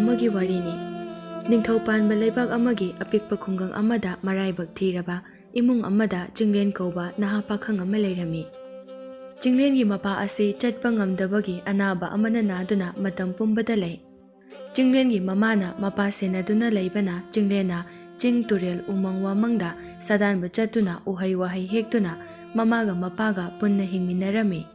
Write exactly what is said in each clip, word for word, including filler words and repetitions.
ꯑꯃꯒꯤ ꯋꯥꯔꯤꯅꯤ꯫ ꯅꯤꯡꯊꯧ ꯄꯥꯟꯕ ꯂꯩꯕꯥꯛ ꯑꯃꯒꯤ ꯑꯄꯤꯛꯄ ꯈꯨꯡꯒꯪ ꯑꯃꯗ ꯃꯔꯥꯏꯕꯛ ꯊꯤꯔꯕ ꯏꯃꯨꯡ ꯑꯃꯗ ꯆꯤꯡꯂꯦꯟ ꯀꯧꯕ ꯅꯍꯥ ꯄꯥꯈꯪ ꯑꯃ ꯂꯩꯔꯝꯃꯤ꯫ ꯆꯤꯡꯂꯦꯟꯒꯤ ꯃꯄꯥ ꯑꯁꯤ ꯆꯠꯄ ꯉꯝꯗꯕꯒꯤ ꯑꯅꯥꯕ ꯑꯃꯅ ꯅꯥꯗꯨꯅ ꯃꯇꯝ ꯄꯨꯝꯕꯗ ꯂꯩ꯫ ꯆꯤꯡꯂꯦꯟꯒꯤ ꯃꯃꯥꯅ ꯃꯄꯥ ꯁꯦꯟꯅꯗꯨꯅ ꯂꯩꯕꯅ ꯆꯤꯡꯂꯦꯟꯅ ꯆꯤꯡ, ꯇꯨꯔꯦꯜ, ꯎꯃꯪ ꯋꯥꯃꯪꯗ ꯁꯥꯗꯥꯟꯕ ꯆꯠꯇꯨꯅ ꯎꯍꯩ ꯋꯥꯍꯩ ꯍꯦꯛꯇꯨꯅ ꯃꯃꯥꯒ ꯃꯄꯥꯒ ꯄꯨꯟꯅ ꯍꯤꯡꯃꯤꯟꯅꯔꯝꯃꯤ꯫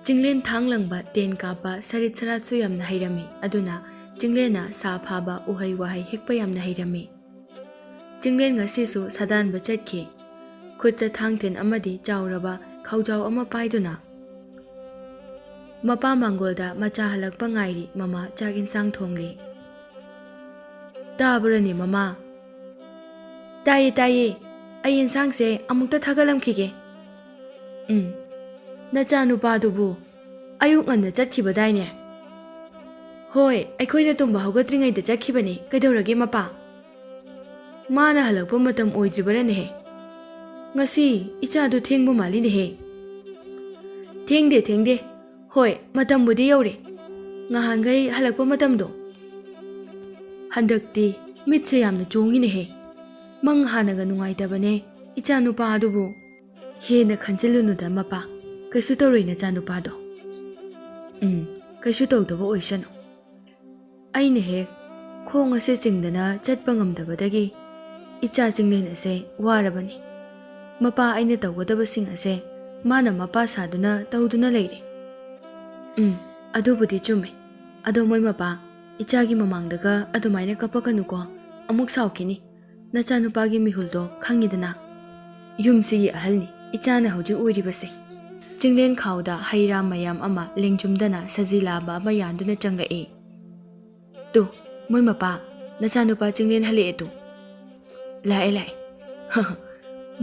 ꯆꯤꯡꯂꯦꯟ ꯊꯥꯡ ꯂꯪꯕ, ꯇꯦꯟ ꯀꯥꯞꯄ, ꯁꯔꯤꯠ ꯁꯔꯥꯠꯁꯨ ꯌꯥꯝꯅ ꯍꯩꯔꯝꯃꯤ꯫ ꯑꯗꯨꯅ ꯆꯤꯡꯂꯦꯟꯅ ꯁꯥ ꯐꯥꯕ, ꯎꯍꯩ ꯋꯥꯍꯩ ꯍꯦꯛꯄ ꯌꯥꯝꯅ ꯍꯩꯔꯝꯃꯤ꯫ ꯆꯤꯡꯂꯦꯟ ꯉꯁꯤꯁꯨ ꯁꯥꯗꯥꯟꯕ ꯆꯠꯈꯤ꯫ ꯈꯨꯠꯇ ꯊꯥꯡ ꯊꯤꯟ ꯑꯃꯗꯤ ꯆꯥꯎꯔꯕ ꯈꯥꯎꯖꯥꯎ ꯑꯃ ꯄꯥꯏꯗꯨꯅ꯫ ꯃꯄꯥ ꯃꯥꯡꯒꯣꯜꯗ ꯃꯆꯥ ꯍꯜꯂꯛꯄ ꯉꯥꯏꯔꯤ꯫ ꯃꯃꯥ ꯆꯥꯛ ꯏꯟꯁꯥꯡ ꯊꯣꯡꯂꯤ꯫ "ꯇꯥꯕ꯭ꯔꯅꯦ, ꯃꯃꯥ?" "ꯇꯥꯏꯌꯦ, ꯇꯥꯏꯌꯦ꯫ ꯑꯩ ꯏꯟꯁꯥꯡꯁꯦ ꯑꯃꯨꯛꯇ ꯊꯥꯒꯠꯂꯝꯈꯤꯒꯦ꯫ ꯎꯝ, ꯅꯆꯥꯅꯨꯄꯥꯗꯨꯕꯨ ꯑꯌꯨꯛ ꯉꯟꯅ ꯆꯠꯈꯤꯕꯗꯥꯏꯅꯦ?" "ꯍꯣꯏ, ꯑꯩꯈꯣꯏꯅ ꯇꯨꯝꯕ ꯍꯧꯒꯠꯇ꯭ꯔꯤꯉꯩꯗ ꯆꯠꯈꯤꯕꯅꯦ꯫ ꯀꯩꯗꯧꯔꯒꯦ, ꯃꯄꯥ?" "ꯃꯥꯅ ꯍꯜꯂꯛꯄ ꯃꯇꯝ ꯑꯣꯏꯗ꯭ꯔꯤꯕꯔꯅꯦꯍꯦ? ꯉꯁꯤ ꯏꯆꯥꯗꯨ ꯊꯦꯡꯕ ꯃꯥꯜꯂꯤꯅꯦꯍꯦ?" "ꯊꯦꯡꯗꯦ, ꯊꯦꯡꯗꯦ꯫ ꯍꯣꯏ, ꯃꯇꯝꯕꯨꯗꯤ ꯌꯧꯔꯦ꯫ ꯉꯍꯥꯟꯈꯩ ꯍꯜꯂꯛꯄ ꯃꯇꯝꯗꯣ꯫ ꯍꯟꯗꯛꯇꯤ ꯃꯤꯠꯁꯦ ꯌꯥꯝꯅ ꯆꯣꯡꯉꯤꯅꯦꯍꯦ꯫ ꯃꯪ ꯍꯥꯟꯅꯒ ꯅꯨꯡꯉꯥꯏꯇꯕꯅꯦ ꯏꯆꯥꯅꯨꯄꯥ ꯑꯗꯨꯕꯨ꯫" "ꯍꯦꯟꯅ ꯈꯟꯖꯤꯜꯂꯨꯅꯨꯗ, ꯃꯄꯥ꯫ ꯀꯩꯁꯨ ꯇꯧꯔꯣꯏ ꯅꯆꯥꯅꯨꯄꯥꯗꯣ꯫ ꯎꯝ, ꯀꯩꯁꯨ ꯇꯧꯗꯕ ꯑꯣꯏꯁꯅꯨ꯫ ꯑꯩꯅ ꯍꯦꯛ ꯈꯣꯡ ꯑꯁꯦ ꯆꯤꯡꯗꯅ ꯆꯠꯄ ꯉꯝꯗꯕꯗꯒꯤ ꯏꯆꯥ ꯆꯤꯡꯂꯦꯟ ꯑꯁꯦ ꯋꯥꯔꯕꯅꯤ꯫ ꯃꯄꯥ ꯑꯩꯅ ꯇꯧꯒꯗꯕꯁꯤꯡ ꯑꯁꯦ ꯃꯥꯅ ꯃꯄꯥ ꯁꯥꯗꯨꯅ ꯇꯧꯗꯨꯅ ꯂꯩꯔꯦ꯫" "ꯎꯝ, ꯑꯗꯨꯕꯨꯗꯤ ꯆꯨꯝꯃꯦ꯫ ꯑꯗꯣ ꯃꯣꯏ ꯃꯄꯥ, ꯏꯆꯥꯒꯤ ꯃꯃꯥꯡꯗꯒ ꯑꯗꯨꯃꯥꯏꯅ ꯀꯞꯄꯛꯀꯅꯨꯀꯣ꯫ ꯑꯃꯨꯛ ꯁꯥꯎꯈꯤꯅꯤ꯫ ꯅꯆꯥꯅꯨꯄꯥꯒꯤ ꯃꯤꯍꯨꯜꯗꯣ ꯈꯪꯉꯤꯗꯅ꯫ ꯌꯨꯝꯁꯤꯒꯤ ꯑꯍꯜꯅꯤ ꯏꯆꯥꯅ ꯍꯧꯖꯤꯛ ꯑꯣꯏꯔꯤꯕꯁꯦ꯫" ꯆꯤꯡꯂꯦꯟ ꯈꯥꯎꯗ ꯍꯩ ꯔꯥ ꯃꯌꯥꯝ ꯑꯃ ꯂꯦꯡꯖꯨꯝꯗꯅ ꯁꯖꯤ ꯂꯥꯕ ꯑꯃ ꯌꯥꯟꯗꯨꯅ ꯆꯪꯂꯛꯏ꯫ "ꯇꯨ, ꯃꯣꯏ ꯃꯄꯥ, ꯅꯆꯥꯅꯨꯄꯥ ꯆꯤꯡꯂꯦꯟ ꯍꯜꯂꯛꯑꯦ ꯇꯨ꯫ ꯂꯥꯛꯑꯦ, ꯂꯥꯛꯑꯦ꯫"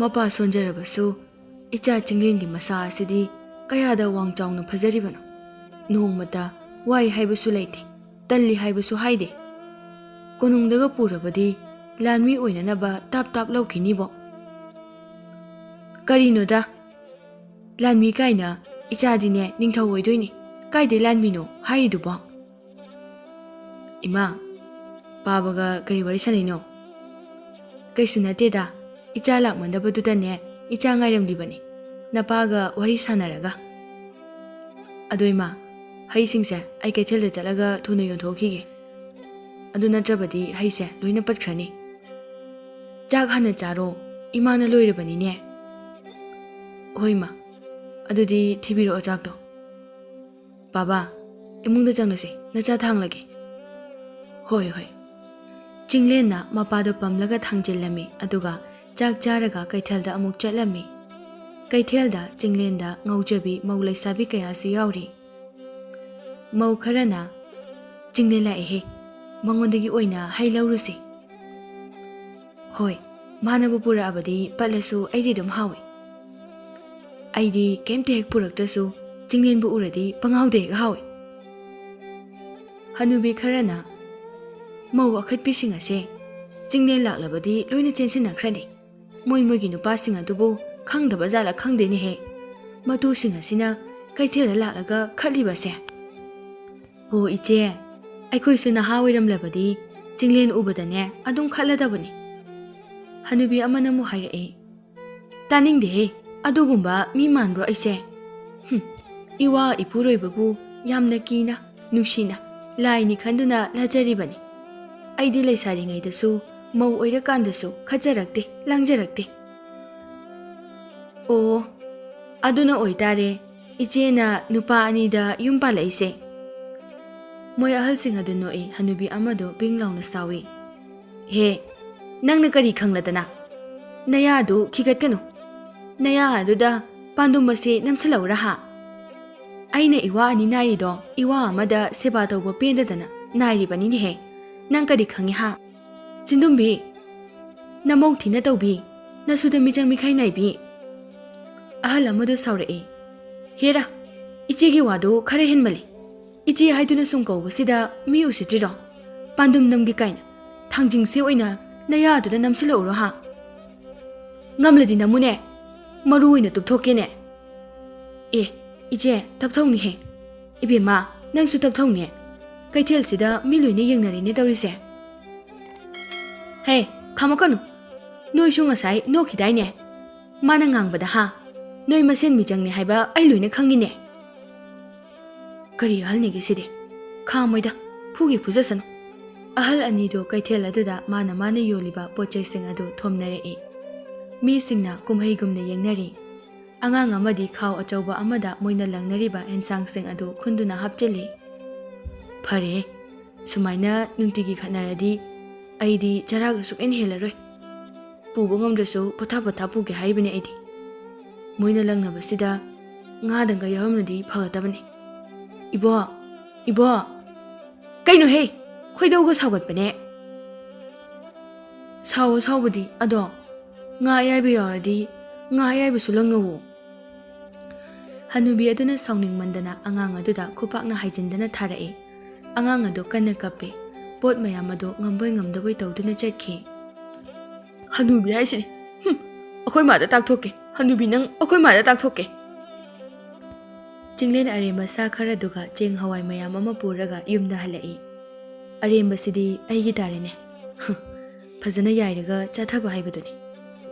ꯃꯄꯥ ꯁꯣꯟꯖꯔꯕꯁꯨ ꯏꯆꯥ ꯆꯤꯡꯂꯦꯟꯒꯤ ꯃꯁꯥ ꯑꯁꯤꯗꯤ ꯀꯌꯥꯗ ꯋꯥꯡ ꯆꯥꯎꯅ ꯐꯖꯔꯤꯕꯅꯣ! ꯅꯣꯡꯃꯇ ꯋꯥꯏ ꯍꯥꯏꯕꯁꯨ ꯂꯩꯇꯦ, ꯇꯜꯂꯤ ꯍꯥꯏꯕꯁꯨ ꯍꯥꯏꯗꯦ꯫ ꯀꯣꯅꯨꯡꯗꯒ ꯄꯨꯔꯕꯗꯤ ꯂꯥꯟꯃꯤ ꯑꯣꯏꯅꯅꯕ ꯇꯥꯞ ꯇꯥꯞ ꯂꯧꯈꯤꯅꯤꯕꯣ꯫ "ꯀꯔꯤꯅꯣꯗ, ꯂꯥꯟꯃꯤ ꯀꯥꯏꯅ? ꯏꯆꯥꯗꯤꯅꯦ ꯅꯤꯡꯊꯧ ꯑꯣꯏꯗꯣꯏꯅꯤ꯫ ꯀꯥꯏꯗꯩ ꯂꯥꯟꯃꯤꯅꯣ ꯍꯥꯏꯔꯤꯗꯨꯕꯣ?" ꯏꯃꯥ, ꯄꯥꯕꯒ ꯀꯔꯤ ꯋꯥꯔꯤ ꯁꯥꯟꯅꯩꯅꯣ? ꯀꯩꯁꯨ ꯅꯠꯇꯦꯗ, ꯏꯆꯥ ꯂꯥꯛꯃꯟꯗꯕꯗꯨꯗꯅꯦ, ꯏꯆꯥ ꯉꯥꯏꯔꯝꯂꯤꯕꯅꯤ, ꯅꯄꯥꯒ ꯋꯥꯔꯤ ꯁꯥꯟꯅꯔꯒ꯫ ꯑꯗꯣ ꯏꯃꯥ, ꯍꯩꯁꯤꯡꯁꯦ ꯑꯩ ꯀꯩꯊꯦꯜꯗ ꯆꯠꯂꯒ ꯊꯨꯅ ꯌꯣꯟꯊꯣꯛꯈꯤꯒꯦ꯫ ꯑꯗꯨ ꯅꯠꯇ꯭ꯔꯕꯗꯤ ꯍꯩꯁꯦ ꯂꯣꯏꯅ ꯄꯠꯈ꯭ꯔꯅꯤ꯫ ꯆꯥꯛ ꯍꯥꯟꯅ ꯆꯥꯔꯣ, ꯏꯃꯥꯅ ꯂꯣꯏꯔꯕꯅꯤꯅꯦ꯫ ꯍꯣꯏ ꯏꯃꯥ, ꯑꯗꯨꯗꯤ ꯊꯤꯕꯤꯔꯛꯑꯣ ꯆꯥꯛꯇꯣ꯫ ꯕꯥꯕꯥ, ꯏꯃꯨꯡꯗ ꯆꯪꯂꯁꯤ, ꯅꯆꯥ ꯊꯥꯡꯂꯒꯦ꯫ ꯍꯣꯏ, ꯍꯣꯏ꯫ ꯆꯤꯡꯂꯦꯟꯅ ꯃꯄꯥꯗꯣ ꯄꯝꯂꯒ ꯊꯥꯡꯖꯤꯜꯂꯝꯃꯤ, ꯑꯗꯨꯒ ꯆꯥꯛ ꯆꯥꯔꯒ ꯀꯩꯊꯦꯜꯗ ꯑꯃꯨꯛ ꯆꯠꯂꯝꯃꯤ꯫ ꯀꯩꯊꯦꯜꯗ ꯆꯤꯡꯂꯦꯟꯗ ꯉꯥꯎꯖꯕꯤ ꯃꯧ ꯂꯩꯁꯥꯕꯤ ꯀꯌꯥꯁꯨ ꯌꯥꯎꯔꯤ꯫ ꯃꯧ ꯈꯔꯅ, "ꯆꯤꯡꯂꯦꯟ ꯂꯥꯛꯑꯦꯍꯦ, ꯃꯉꯣꯟꯗꯒꯤ ꯑꯣꯏꯅ ꯍꯩ ꯂꯧꯔꯨꯁꯤ꯫" ꯍꯣꯏ, ꯃꯥꯅꯕꯨ ꯄꯨꯔꯛꯑꯕꯗꯤ ꯄꯠꯂꯁꯨ ꯑꯩꯗꯤ ꯑꯗꯨꯝ ꯍꯥꯎꯏ꯫ ꯑꯩꯗꯤ ꯀꯩꯝꯇ ꯍꯦꯛ ꯄꯨꯔꯛꯇ꯭ꯔꯁꯨ ꯆꯤꯡꯂꯦꯟꯕꯨ ꯎꯔꯗꯤ ꯄꯪꯍꯥꯎꯗ ꯍꯦꯛ ꯍꯥꯎꯏ꯫ ꯍꯅꯨꯕꯤ ꯈꯔꯅ, "ꯃꯧ ꯑꯈꯠꯄꯤꯁꯤꯡ ꯑꯁꯦ ꯆꯤꯡꯂꯦꯟ ꯂꯥꯛꯂꯕꯗꯤ ꯂꯣꯏꯅ ꯆꯦꯟꯁꯤꯟꯅꯈ꯭ꯔꯅꯤ꯫ ꯃꯣꯏ ꯃꯣꯏꯒꯤ ꯅꯨꯄꯥꯁꯤꯡ ꯑꯗꯨꯕꯨ ꯈꯪꯗꯕ ꯖꯥꯠꯂ ꯈꯪꯗꯦꯅꯦꯍꯦ꯫ ꯃꯇꯨꯁꯤꯡ ꯑꯁꯤꯅ ꯀꯩꯊꯦꯜꯗ ꯂꯥꯛꯂꯒ ꯈꯠꯂꯤꯕꯁꯦ꯫" "ꯍꯣ ꯏꯆꯦ, ꯑꯩꯈꯣꯏꯁꯨ ꯅꯍꯥ ꯑꯣꯏꯔꯝꯂꯕꯗꯤ ꯆꯤꯡꯂꯦꯟ ꯎꯕꯗꯅꯦ ꯑꯗꯨꯝ ꯈꯠꯂꯗꯕꯅꯤ꯫" ꯍꯅꯨꯕꯤ ꯑꯃꯅ ꯑꯃꯨꯛ ꯍꯥꯏꯔꯛꯑꯦ, "ꯇꯥꯅꯤꯡꯗꯦꯍꯦ, ꯑꯗꯨꯒꯨꯝꯕ ꯃꯤ ꯃꯥꯟꯕ꯭ꯔꯣ ꯑꯩꯁꯦ? ꯍꯨꯝ, ꯏꯋꯥ ꯏꯄꯨꯔꯣꯏꯕꯕꯨ ꯌꯥꯝꯅ ꯀꯤꯅ, ꯅꯨꯡꯁꯤꯅ, ꯂꯥꯏꯅꯤ ꯈꯟꯗꯨꯅ ꯂꯥꯠꯆꯔꯤꯕꯅꯤ꯫ ꯑꯩꯗꯤ ꯂꯩꯁꯥꯔꯤꯉꯩꯗꯁꯨ, ꯃꯧ ꯑꯣꯏꯔꯀꯥꯟꯗꯁꯨ ꯈꯠꯆꯔꯛꯇꯦ, ꯂꯥꯡꯖꯔꯛꯇꯦ꯫" "ꯑꯣ, ꯑꯗꯨꯅ ꯑꯣꯏꯇꯥꯔꯦ ꯏꯆꯦꯅ ꯅꯨꯄꯥ ꯑꯅꯤꯗ ꯌꯨꯝ ꯄꯥꯜꯂꯛꯏꯁꯦ꯫" ꯃꯣꯏ ꯑꯍꯜꯁꯤꯡ ꯑꯗꯨ ꯅꯣꯛꯏ, ꯍꯅꯨꯕꯤ ꯑꯃꯗꯨ ꯕꯤꯡ ꯂꯥꯎꯅ ꯁꯥꯎꯏ꯫ "ꯍꯦ, ꯅꯪꯅ ꯀꯔꯤ ꯈꯪꯂꯗꯅ? ꯅꯌꯥꯗꯨ ꯈꯤꯒꯠꯀꯅꯨ꯫ ꯅꯌꯥ ꯑꯗꯨꯗ ꯄꯥꯟꯗꯨꯝ ꯑꯁꯦ ꯅꯝꯁꯤꯜꯂꯛꯎꯔꯥ ꯍꯥ? ꯑꯩꯅ ꯏꯋꯥ ꯑꯅꯤ ꯅꯥꯏꯔꯤꯗꯣ, ꯏꯋꯥ ꯑꯃꯗ ꯁꯦꯕꯥ ꯇꯧꯕ ꯄꯦꯟꯗꯗꯅ ꯅꯥꯏꯔꯤꯕꯅꯤꯅꯦꯍꯦ꯫ ꯅꯪ ꯀꯔꯤ ꯈꯪꯉꯤ ꯍꯥ? ꯆꯤꯟꯗꯨꯝꯕꯤ, ꯅꯃꯧ ꯊꯤꯅ ꯇꯧꯕꯤ, ꯅꯁꯨꯗ ꯃꯤꯆꯪ ꯃꯤꯈꯥꯏ ꯅꯥꯏꯕꯤ꯫" ꯑꯍꯜ ꯑꯃꯗꯨ ꯁꯥꯎꯔꯛꯏ꯫ "ꯍꯦꯔꯥ, ꯏꯆꯦꯒꯤ ꯋꯥꯗꯨ ꯈꯔ ꯍꯦꯟꯃꯜꯂꯤ꯫ ꯏꯆꯦ ꯍꯥꯏꯗꯨꯅ ꯁꯨꯝ ꯀꯧꯕꯁꯤꯗ ꯃꯤ ꯎꯁꯤꯠꯇ꯭ꯔꯤꯔꯣ? ꯄꯥꯟꯗꯨꯝ ꯅꯝꯒꯦ ꯀꯥꯏꯅ꯫ ꯊꯥꯡꯖꯤꯡꯁꯦ ꯑꯣꯏꯅ ꯅꯌꯥꯗꯨꯗ ꯅꯝꯁꯤꯜꯂꯛꯎꯔꯣ ꯍꯥ? ꯉꯝꯂꯗꯤ ꯅꯝꯃꯨꯅꯦ, ꯃꯔꯨ ꯑꯣꯏꯅ ꯇꯨꯞꯊꯣꯛꯀꯦꯅꯦ꯫" "ꯑꯦ, ꯏꯆꯦ, ꯇꯞꯊꯧꯅꯦꯍꯦ꯫ ꯏꯕꯦꯝꯃ, ꯅꯪꯁꯨ ꯇꯞꯊꯧꯅꯦ꯫ ꯀꯩꯊꯦꯜꯁꯤꯗ ꯃꯤ ꯂꯣꯏꯅ ꯌꯦꯡꯅꯔꯦꯅꯦ ꯇꯧꯔꯤꯁꯦ꯫ ꯍꯦ, ꯈꯥꯝꯃꯛꯀꯅꯨ꯫ ꯅꯣꯏꯁꯨ ꯉꯁꯥꯏ ꯅꯣꯛꯈꯤꯗꯥꯏꯅꯦ? ꯃꯥꯅ ꯉꯥꯡꯕꯗ ꯍꯥ? ꯅꯣꯏ ꯃꯁꯦꯟ ꯃꯤꯆꯪꯅꯦ ꯍꯥꯏꯕ ꯑꯩ ꯂꯣꯏꯅ ꯈꯪꯉꯤꯅꯦ꯫ ꯀꯔꯤ ꯑꯍꯜꯅꯤꯒꯦ ꯁꯤꯗꯤ? ꯈꯥꯝꯃꯣꯏꯗ, ꯐꯨꯒꯤ ꯐꯨꯖꯁꯅꯨ꯫ ꯑꯍꯜ ꯑꯅꯤꯗꯣ ꯀꯩꯊꯦꯜ ꯑꯗꯨꯗ ꯃꯥꯅ ꯃꯥꯅ ꯌꯣꯜꯂꯤꯕ ꯄꯣꯠ ꯆꯩꯁꯤꯡ ꯑꯗꯨ ꯊꯣꯝꯅꯔꯛꯏ꯫ ꯃꯤꯁꯤꯡꯅ ꯀꯨꯝꯍꯩꯒꯨꯝꯅ ꯌꯦꯡꯅꯔꯤ꯫ ꯑꯉꯥꯡ ꯑꯃꯗꯤ ꯈꯥꯎ ꯑꯆꯧꯕ ꯑꯃꯗ ꯃꯣꯏꯅ ꯂꯪꯅꯔꯤꯕ ꯑꯦꯟꯁꯥꯡꯁꯤꯡ ꯑꯗꯨ ꯈꯨꯟꯗꯨꯅ ꯍꯥꯞꯆꯤꯜꯂꯤ꯫ ꯐꯔꯦ, ꯁꯨꯃꯥꯏꯅ ꯅꯨꯡꯇꯤꯒꯤ ꯈꯠꯅꯔꯗꯤ ꯑꯩꯗꯤ ꯆꯔꯥꯒ ꯁꯨꯛꯍꯦꯟ ꯍꯦꯜꯂꯔꯣꯏ꯫ ꯄꯨꯕ ꯉꯝꯗ꯭ꯔꯁꯨ ꯄꯣꯊꯥ ꯄꯣꯊꯥ ꯄꯨꯒꯦ ꯍꯥꯏꯔꯤꯕꯅꯦ ꯑꯩꯗꯤ꯫ ꯃꯣꯏꯅ ꯂꯪꯅꯕꯁꯤꯗ ꯉꯥꯗꯪꯒ ꯌꯥꯎꯔꯝꯂꯗꯤ ꯐꯒꯗꯕꯅꯦ꯫ ꯏꯕꯣ, ꯏꯕꯣ, ꯀꯩꯅꯣꯍꯦ? ꯈꯣꯏꯗꯧꯒ ꯁꯥꯎꯒꯠꯄꯅꯦ꯫ ꯁꯥꯎꯑꯣ ꯁꯥꯎꯕꯗꯤ, ꯑꯗꯣ ꯉꯥ ꯑꯌꯥꯏꯕ ꯌꯥꯎꯔꯗꯤ ꯉꯥ ꯑꯌꯥꯏꯕꯁꯨ ꯂꯪꯅꯧꯋꯣ꯫ ꯍꯅꯨꯕꯤ ꯑꯗꯨꯅ ꯁꯥꯎꯅꯤꯡꯃꯟꯗꯅ ꯑꯉꯥꯡ ꯑꯗꯨꯗ ꯈꯨꯄꯥꯛꯅ ꯍꯥꯏꯖꯤꯟꯗꯅ ꯊꯥꯔꯛꯏ꯫ ꯑꯉꯥꯡ ꯑꯗꯨ ꯀꯟꯅ ꯀꯞꯄꯤ꯫ ꯄꯣꯠ ꯃꯌꯥꯝ ꯑꯗꯨ ꯉꯝꯕꯣꯏ ꯉꯝꯗꯕꯣꯏ ꯇꯧꯗꯨꯅ ꯆꯠꯈꯤ꯫ ꯍꯅꯨꯕꯤ ꯍꯥꯏꯁꯤꯗꯤ, ꯍꯨꯝ, ꯑꯩꯈꯣꯏ ꯃꯥꯗ ꯇꯥꯛꯊꯣꯛꯀꯦ꯫ ꯍꯅꯨꯕꯤ ꯅꯪ ꯑꯩꯈꯣꯏ ꯃꯥꯗ ꯇꯥꯛꯊꯣꯛꯀꯦ꯫ ꯆꯤꯡꯂꯦꯟ ꯑꯔꯦꯝꯕ ꯁꯥ ꯈꯔꯗꯨꯒ ꯆꯦꯡ ꯍꯋꯥꯏ ꯃꯌꯥꯝ ꯑꯃ ꯄꯨꯔꯒ ꯌꯨꯝꯗ ꯍꯜꯂꯛꯏ꯫ ꯑꯔꯦꯝꯕꯁꯤꯗꯤ ꯑꯩꯒꯤ ꯇꯥꯔꯦꯅꯦ꯫ ꯍꯨꯝ, ꯐꯖꯅ ꯌꯥꯏꯔꯒ ꯆꯥꯊꯕ ꯍꯥꯏꯕꯗꯨꯅꯤ꯫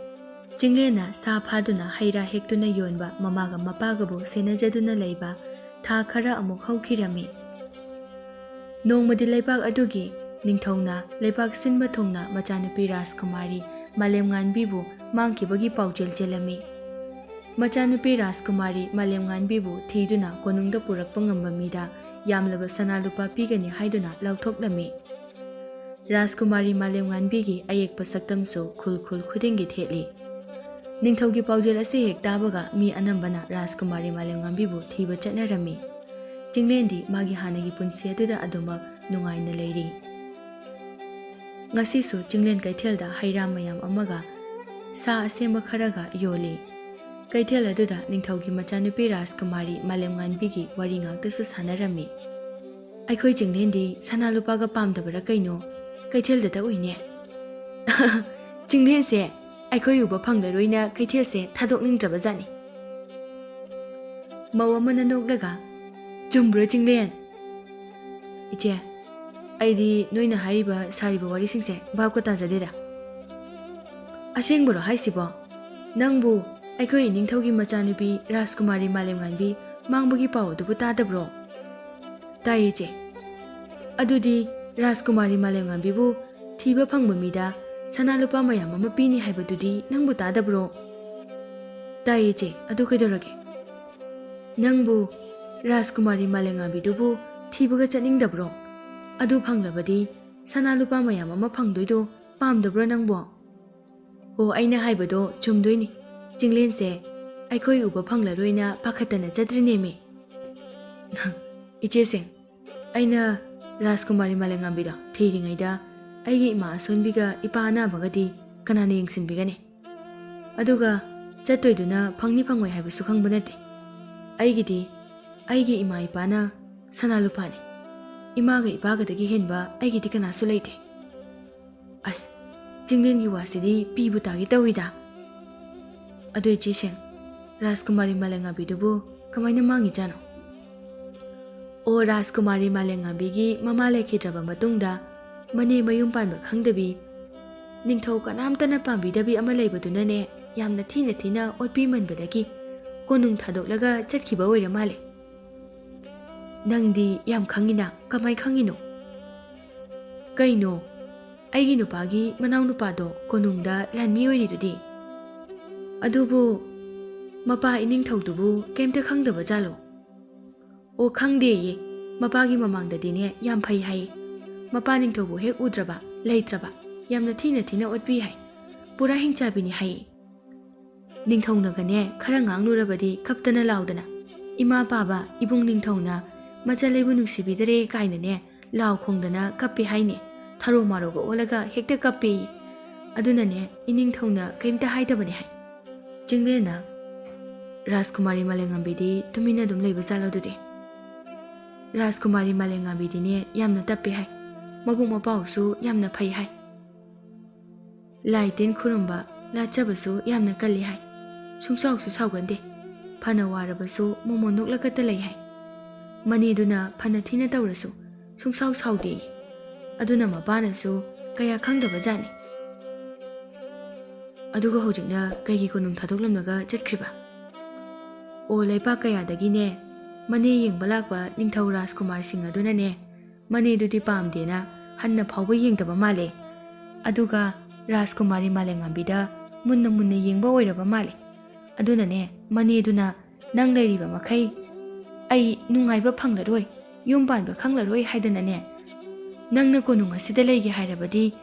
ꯆꯤꯡꯂꯦꯟꯅ ꯁꯥ ꯐꯥꯗꯨꯅ ꯍꯩ ꯔꯥ ꯍꯦꯛꯇꯨꯅ ꯌꯣꯟꯕ ꯃꯃꯥꯒ ꯃꯄꯥꯒꯕꯨ ꯁꯦꯟꯅꯖꯗꯨꯅ ꯂꯩꯕ ꯊꯥ ꯈꯔ ꯑꯃꯨꯛ ꯍꯧꯈꯤꯔꯝꯃꯤ꯫ ꯅꯣꯡꯃꯗꯤ ꯂꯩꯕꯥꯛ ꯑꯗꯨꯒꯤ ꯅꯤꯡꯊꯧꯅ ꯂꯩꯕꯥꯛ ꯁꯤꯟꯕ ꯊꯨꯡꯅ ꯃꯆꯥꯅꯨꯄꯤ ꯔꯥꯖꯀꯨꯃꯥꯔꯤ ꯃꯥꯂꯦꯝꯉꯥꯟꯕꯤꯕꯨ ꯃꯥꯡꯈꯤꯕꯒꯤ ꯄꯥꯎꯖꯦꯜ ꯆꯦꯜꯂꯝꯃꯤ꯫ ꯃꯆꯥꯅꯨꯄꯤ ꯔꯥꯖꯀꯨꯃꯥꯔꯤ ꯃꯥꯂꯦꯝꯉꯥꯟꯕꯤꯕꯨ ꯊꯤꯗꯨꯅ ꯀꯣꯅꯨꯡꯗ ꯄꯨꯔꯛꯄ ꯉꯝꯕ ꯃꯤꯗ ꯌꯥꯝꯂꯕ ꯁꯅꯥ ꯂꯨꯄꯥ ꯄꯤꯒꯅꯤ ꯍꯥꯏꯗꯨꯅ ꯂꯥꯎꯊꯣꯛꯂꯝꯃꯤ꯫ ꯔꯥꯖꯀꯨꯃꯥꯔꯤ ꯃꯥꯂꯦꯝꯉꯥꯟꯕꯤꯒꯤ ꯑꯌꯦꯛꯄ ꯁꯛꯇꯝꯁꯨ ꯈꯨꯜ ꯈꯨꯜ ꯈꯨꯗꯤꯡꯒꯤ ꯊꯦꯠꯂꯤ꯫ ꯅꯤꯡꯊꯧꯒꯤ ꯄꯥꯎꯖꯦꯜ ꯑꯁꯤ ꯍꯦꯛ ꯇꯥꯕꯒ ꯃꯤ ꯑꯅꯝꯕꯅ ꯔꯥꯖꯀꯨꯃꯥꯔꯤ ꯃꯥꯂꯦꯝꯉꯥꯟꯕꯤꯕꯨ ꯊꯤꯕ ꯆꯠꯅꯔꯝꯃꯤ꯫ ꯆꯤꯡꯂꯦꯟꯗꯤ ꯃꯥꯒꯤ ꯍꯥꯟꯅꯒꯤ ꯄꯨꯟꯁꯤ ꯑꯗꯨꯗ ꯑꯗꯨꯃꯛ ꯅꯨꯡꯉꯥꯏꯅ ꯂꯩꯔꯤ꯫ ꯉꯁꯤꯁꯨ ꯆꯤꯡꯂꯦꯟ ꯀꯩꯊꯦꯜꯗ ꯍꯩ ꯔꯥ ꯃꯌꯥꯝ ꯑꯃꯒ ꯁꯥ ꯑꯁꯦꯝꯕ ꯈꯔꯒ ꯌꯣꯜꯂꯤ꯫ ꯀꯩꯊꯦꯜ ꯑꯗꯨꯗ ꯅꯤꯡꯊꯧꯒꯤ ꯃꯆꯥꯅꯨꯄꯤ ꯔꯥꯖꯀꯨꯃꯥꯔꯤ ꯃꯥꯂꯦꯝꯉꯥꯟꯕꯤꯒꯤ ꯋꯥꯔꯤ ꯉꯥꯛꯇꯁꯨ ꯁꯥꯟꯅꯔꯝꯃꯤ꯫ ꯑꯩꯈꯣꯏ ꯆꯤꯡꯂꯦꯟꯗꯤ ꯁꯅꯥ ꯂꯨꯄꯥꯒ ꯄꯥꯝꯗꯕꯔꯥ ꯀꯩꯅꯣ? ꯀꯩꯊꯦꯜꯗꯇ ꯎꯏꯅꯦ꯫ ꯆꯤꯡꯂꯦꯟꯁꯦ ꯑꯩꯈꯣꯏ ꯎꯕ ꯐꯪꯂꯔꯣꯏꯅ ꯀꯩꯊꯦꯜꯁꯦ ꯊꯥꯗꯣꯛꯅꯤꯡꯗ꯭ꯔꯕ ꯖꯥꯠꯅꯤ꯫ ꯃꯧ ꯑꯃꯅ ꯅꯣꯛꯂꯒ, "ꯆꯨꯝꯕ꯭ꯔꯣ ꯆꯤꯡꯂꯦꯟ?" ꯏꯆꯦ, ꯑꯩꯗꯤ ꯅꯣꯏꯅ ꯍꯥꯏꯔꯤꯕ ꯁꯥꯔꯤꯕ ꯋꯥꯔꯤꯁꯤꯡꯁꯦ ꯚꯥꯞꯀ ꯇꯥꯖꯗꯦꯗ꯫ ꯑꯁꯦꯡꯕꯔꯣ ꯍꯥꯏꯁꯤꯕꯣ? ꯅꯪꯕꯨ ꯑꯩꯈꯣꯏ ꯏꯅꯤꯡꯊꯧꯒꯤ ꯃꯆꯥꯅꯨꯄꯤ ꯔꯥꯖꯀꯨꯃꯥꯔꯤ ꯃꯥꯂꯦꯝꯉꯥꯟꯕꯤ ꯃꯥꯡꯕꯒꯤ ꯄꯥꯎ ꯑꯗꯨꯕꯨ ꯇꯥꯗꯕ꯭ꯔꯣ? ꯇꯥꯏꯌꯦ ꯏꯆꯦ꯫ ꯑꯗꯨꯗꯤ ꯔꯥꯖꯀꯨꯃꯥꯔꯤ ꯃꯥꯂꯦꯝꯉꯥꯟꯕꯤꯕꯨ ꯊꯤꯕ ꯐꯪꯕ ꯃꯤꯗ ꯁꯅꯥ ꯂꯨꯄꯥ ꯃꯌꯥꯝ ꯑꯃ ꯄꯤꯅꯤ ꯍꯥꯏꯕꯗꯨꯗꯤ ꯅꯪꯕꯨ ꯇꯥꯗꯕ꯭ꯔꯣ? ꯇꯥꯏꯌꯦ ꯏꯆꯦ, ꯑꯗꯨ ꯀꯩꯗꯧꯔꯒꯦ? ꯅꯪꯕꯨ ꯔꯥꯖꯀꯨꯃꯥꯔꯤ ꯃꯥꯂꯦꯝꯉꯥꯟꯕꯤꯗꯨꯕꯨ ꯊꯤꯕꯒ ꯆꯠꯅꯤꯡꯗꯕ꯭ꯔꯣ? ꯑꯗꯨ ꯐꯪꯂꯕꯗꯤ ꯁꯅꯥ ꯂꯨꯄꯥ ꯃꯌꯥꯝ ꯑꯃ ꯐꯪꯗꯣꯏꯗꯣ ꯄꯥꯝꯗꯕ꯭ꯔꯣ ꯅꯪꯕꯣ? ꯑꯣ, ꯑꯩꯅ ꯍꯥꯏꯕꯗꯣ ꯆꯨꯝꯗꯣꯏꯅꯤ꯫ ꯆꯤꯡꯂꯦꯟꯁꯦ ꯑꯩꯈꯣꯏ ꯎꯕ ꯐꯪꯂꯔꯣꯏꯅ ꯄꯥꯈꯠꯇꯅ ꯆꯠꯇ꯭ꯔꯤꯅꯦꯃꯤ꯫ ꯏꯆꯦꯁꯤꯡ, ꯑꯩꯅ ꯔꯥꯖꯀꯨꯃꯥꯔꯤ ꯃꯥꯂꯦꯝꯉꯥꯟꯕꯤꯗꯣ ꯊꯤꯔꯤꯉꯩꯗ ꯑꯩꯒꯤ ꯏꯃꯥ ꯑꯁꯣꯟꯕꯤꯒ ꯏꯄꯥ ꯑꯅꯥꯕꯒꯗꯤ ꯀꯅꯥꯅ ꯌꯦꯡꯁꯤꯟꯕꯤꯒꯅꯤ? ꯑꯗꯨꯒ ꯆꯠꯇꯣꯏꯗꯨꯅ ꯐꯪꯅꯤ ꯐꯪꯉꯣꯏ ꯍꯥꯏꯕꯁꯨ ꯈꯪꯕ ꯅꯠꯇꯦ꯫ ꯑꯩꯒꯤꯗꯤ ꯑꯩꯒꯤ ꯏꯃꯥ ꯏꯄꯥꯅ ꯁꯅꯥ ꯂꯨꯄꯥꯅꯤ꯫ ꯏꯃꯥꯒ ꯏꯄꯥꯒꯗꯒꯤ ꯍꯦꯟꯕ ꯑꯩꯒꯤꯗꯤ ꯀꯅꯥꯁꯨ ꯂꯩꯇꯦ꯫ ꯑꯁ, ꯆꯤꯡꯂꯦꯟꯒꯤ ꯋꯥꯁꯤꯗꯤ ꯄꯤꯕꯨ ꯇꯥꯒꯦ ꯇꯧꯏꯗ꯫ ꯑꯗꯨ ꯏꯆꯦꯁꯤꯡ, ꯔꯥꯖꯀꯨꯃꯥꯔꯤ ꯃꯥꯂꯦꯝꯉꯥꯟꯕꯤꯗꯨꯕꯨ ꯀꯃꯥꯏꯅ ꯃꯥꯡꯉꯤꯖꯥꯠꯅꯣ? ꯑꯣ, ꯔꯥꯖꯀꯨꯃꯥꯔꯤ ꯃꯥꯂꯦꯝꯉꯥꯟꯕꯤꯒꯤ ꯃꯃꯥ ꯂꯩꯈꯤꯗ꯭ꯔꯕ ꯃꯇꯨꯡꯗ ꯃꯅꯦ ꯃꯌꯨꯝ ꯄꯥꯟꯕ ꯈꯪꯗꯕꯤ, ꯅꯤꯡꯊꯧ ꯀꯅꯥꯝꯇꯅ ꯄꯥꯝꯕꯤꯗꯕꯤ ꯑꯃ ꯂꯩꯕꯗꯨꯅꯅꯦ, ꯌꯥꯝꯅ ꯊꯤꯅ ꯊꯤꯅ ꯑꯣꯠꯄꯤꯃꯟꯕꯗꯒꯤ ꯀꯣꯅꯨꯡ ꯊꯥꯗꯣꯛꯂꯒ ꯆꯠꯈꯤꯕ ꯑꯣꯏꯔ ꯃꯥꯜꯂꯦ꯫ ꯅꯪꯗꯤ ꯌꯥꯝ ꯈꯪꯉꯤꯅ, ꯀꯃꯥꯏ ꯈꯪꯉꯤꯅꯣ? ꯀꯩꯅꯣ, ꯑꯩꯒꯤ ꯅꯨꯄꯥꯒꯤ ꯃꯅꯥꯎ ꯅꯨꯄꯥꯗꯣ ꯀꯣꯅꯨꯡꯗ ꯂꯥꯟꯃꯤ ꯑꯣꯏꯔꯤꯗꯨꯗꯤ? ꯑꯗꯨꯕꯨ ꯃꯄꯥ ꯏꯅꯤꯡꯊꯧꯗꯨꯕꯨ ꯀꯩꯝꯇ ꯈꯪꯗꯕ ꯖꯥꯠꯂꯣ? ꯑꯣ, ꯈꯪꯗꯦꯌꯦ꯫ ꯃꯄꯥꯒꯤ ꯃꯃꯥꯡꯗꯗꯤꯅꯦ ꯌꯥꯝ ꯐꯩ ꯍꯥꯏ꯫ ꯃꯄꯥ ꯅꯤꯡꯊꯧꯕꯨ ꯍꯦꯛ ꯎꯗ꯭ꯔꯕ, ꯂꯩꯇ꯭ꯔꯕ, ꯌꯥꯝꯅ ꯊꯤꯅ ꯊꯤꯅ ꯑꯣꯠꯄꯤ ꯍꯥꯏ꯫ ꯄꯨꯔꯥ ꯍꯤꯡꯆꯥꯕꯤꯅꯤ ꯍꯥꯏ꯫ ꯅꯤꯡꯊꯧꯅꯒꯅꯦ ꯈꯔ ꯉꯥꯡꯂꯨꯔꯕꯗꯤ ꯀꯞꯇꯅ ꯂꯥꯎꯗꯅ, "ꯏꯃꯥ ꯄꯥꯕ ꯏꯕꯨꯡ ꯅꯤꯡꯊꯧꯅ ꯃꯆꯜ ꯑꯩꯕꯨ ꯅꯨꯡꯁꯤꯕꯤꯗꯔꯦ" ꯀꯥꯏꯅꯅꯦ ꯂꯥꯎ ꯈꯣꯡꯗꯅ ꯀꯞꯄꯦ ꯍꯥꯏꯅꯦ꯫ ꯊꯔꯣ ꯃꯥꯔꯣꯒ ꯑꯣꯜꯂꯒ ꯍꯦꯛꯇ ꯀꯞꯄꯦ꯫ ꯑꯗꯨꯅꯅꯦ ꯏꯅꯤꯡꯊꯧꯅ ꯀꯩꯝꯇ ꯍꯥꯏꯗꯕꯅꯦ ꯍꯥꯏ꯫ ꯆꯤꯡꯂꯦꯟꯅ, "ꯔꯥꯖꯀꯨꯃꯥꯔꯤ ꯃꯥꯂꯦꯝꯉꯥꯟꯕꯤꯗꯤ ꯇꯨꯃꯤꯟꯅ ꯑꯗꯨꯝ ꯂꯩꯕ ꯖꯥꯠꯂꯣ ꯑꯗꯨꯗꯤ?" ꯔꯥꯖꯀꯨꯃꯥꯔꯤ ꯃꯥꯂꯦꯝꯉꯥꯟꯕꯤꯗꯤꯅꯦ ꯌꯥꯝꯅ ꯇꯞꯄꯦ ꯍꯥꯏ꯫ ꯃꯕꯨꯛ ꯃꯄꯥꯎꯁꯨ ꯌꯥꯝꯅ ꯐꯩ ꯍꯥꯏ꯫ ꯂꯥꯏ ꯇꯤꯟ ꯈꯨꯔꯨꯝꯕ, ꯂꯥꯠꯆꯕꯁꯨ ꯌꯥꯝꯅ ꯀꯜꯂꯤ ꯍꯥꯏ꯫ ꯁꯨꯡꯁꯥꯎꯁꯨ ꯁꯥꯎꯒꯟꯗꯦ꯫ ꯐꯅ ꯋꯥꯔꯕꯁꯨ ꯃꯣꯃꯣꯟ ꯅꯣꯛꯂꯒꯇ ꯂꯩ ꯍꯥꯏ꯫ ꯃꯅꯦꯗꯨꯅ ꯐꯅ ꯊꯤꯅ ꯇꯧꯔꯁꯨ, ꯁꯨꯡꯁꯥꯎ ꯁꯥꯎꯗꯦ꯫ ꯑꯗꯨꯅ ꯃꯄꯥꯅꯁꯨ ꯀꯌꯥ ꯈꯪꯗꯕꯖꯥꯠꯅꯤ꯫ ꯑꯗꯨꯒ ꯍꯧꯖꯤꯛꯅ ꯀꯩꯒꯤ ꯀꯣꯅꯨꯡ ꯊꯥꯗꯣꯛꯂꯝꯂꯒ ꯆꯠꯈ꯭ꯔꯤꯕ? ꯑꯣ, ꯂꯩꯄꯥꯛ ꯀꯌꯥꯗꯒꯤꯅꯦ ꯃꯅꯦ ꯌꯦꯡꯕ ꯂꯥꯛꯄ ꯅꯤꯡꯊꯧ ꯔꯥꯖꯀꯨꯃꯥꯔꯁꯤꯡ ꯑꯗꯨꯅꯅꯦ ꯃꯅꯦꯗꯨꯗꯤ ꯄꯥꯝꯗꯦꯅ ꯍꯟꯅ ꯐꯥꯎꯕ ꯌꯦꯡꯗꯕ ꯃꯥꯜꯂꯦ꯫ ꯑꯗꯨꯒ ꯔꯥꯖꯀꯨꯃꯥꯔꯤ ꯃꯥꯂꯦꯝꯉꯥꯟꯕꯤꯗ ꯃꯨꯟꯅ ꯃꯨꯟꯅ ꯌꯦꯡꯕ ꯑꯣꯏꯔꯕ ꯃꯥꯜꯂꯦ꯫ ꯑꯗꯨꯅꯅꯦ ꯃꯅꯦꯗꯨꯅ ꯅꯪ ꯂꯩꯔꯤꯕ ꯃꯈꯩ ꯑꯩ ꯅꯨꯡꯉꯥꯏꯕ ꯐꯪꯂꯔꯣꯏ, ꯌꯨꯝ ꯄꯥꯟꯕ ꯈꯪꯂꯔꯣꯏ ꯍꯥꯏꯗꯅꯅꯦ, ꯅꯪꯅ ꯀꯣꯅꯨꯡ ꯑꯁꯤꯗ ꯂꯩꯒꯦ ꯍꯥꯏꯔꯕꯗꯤ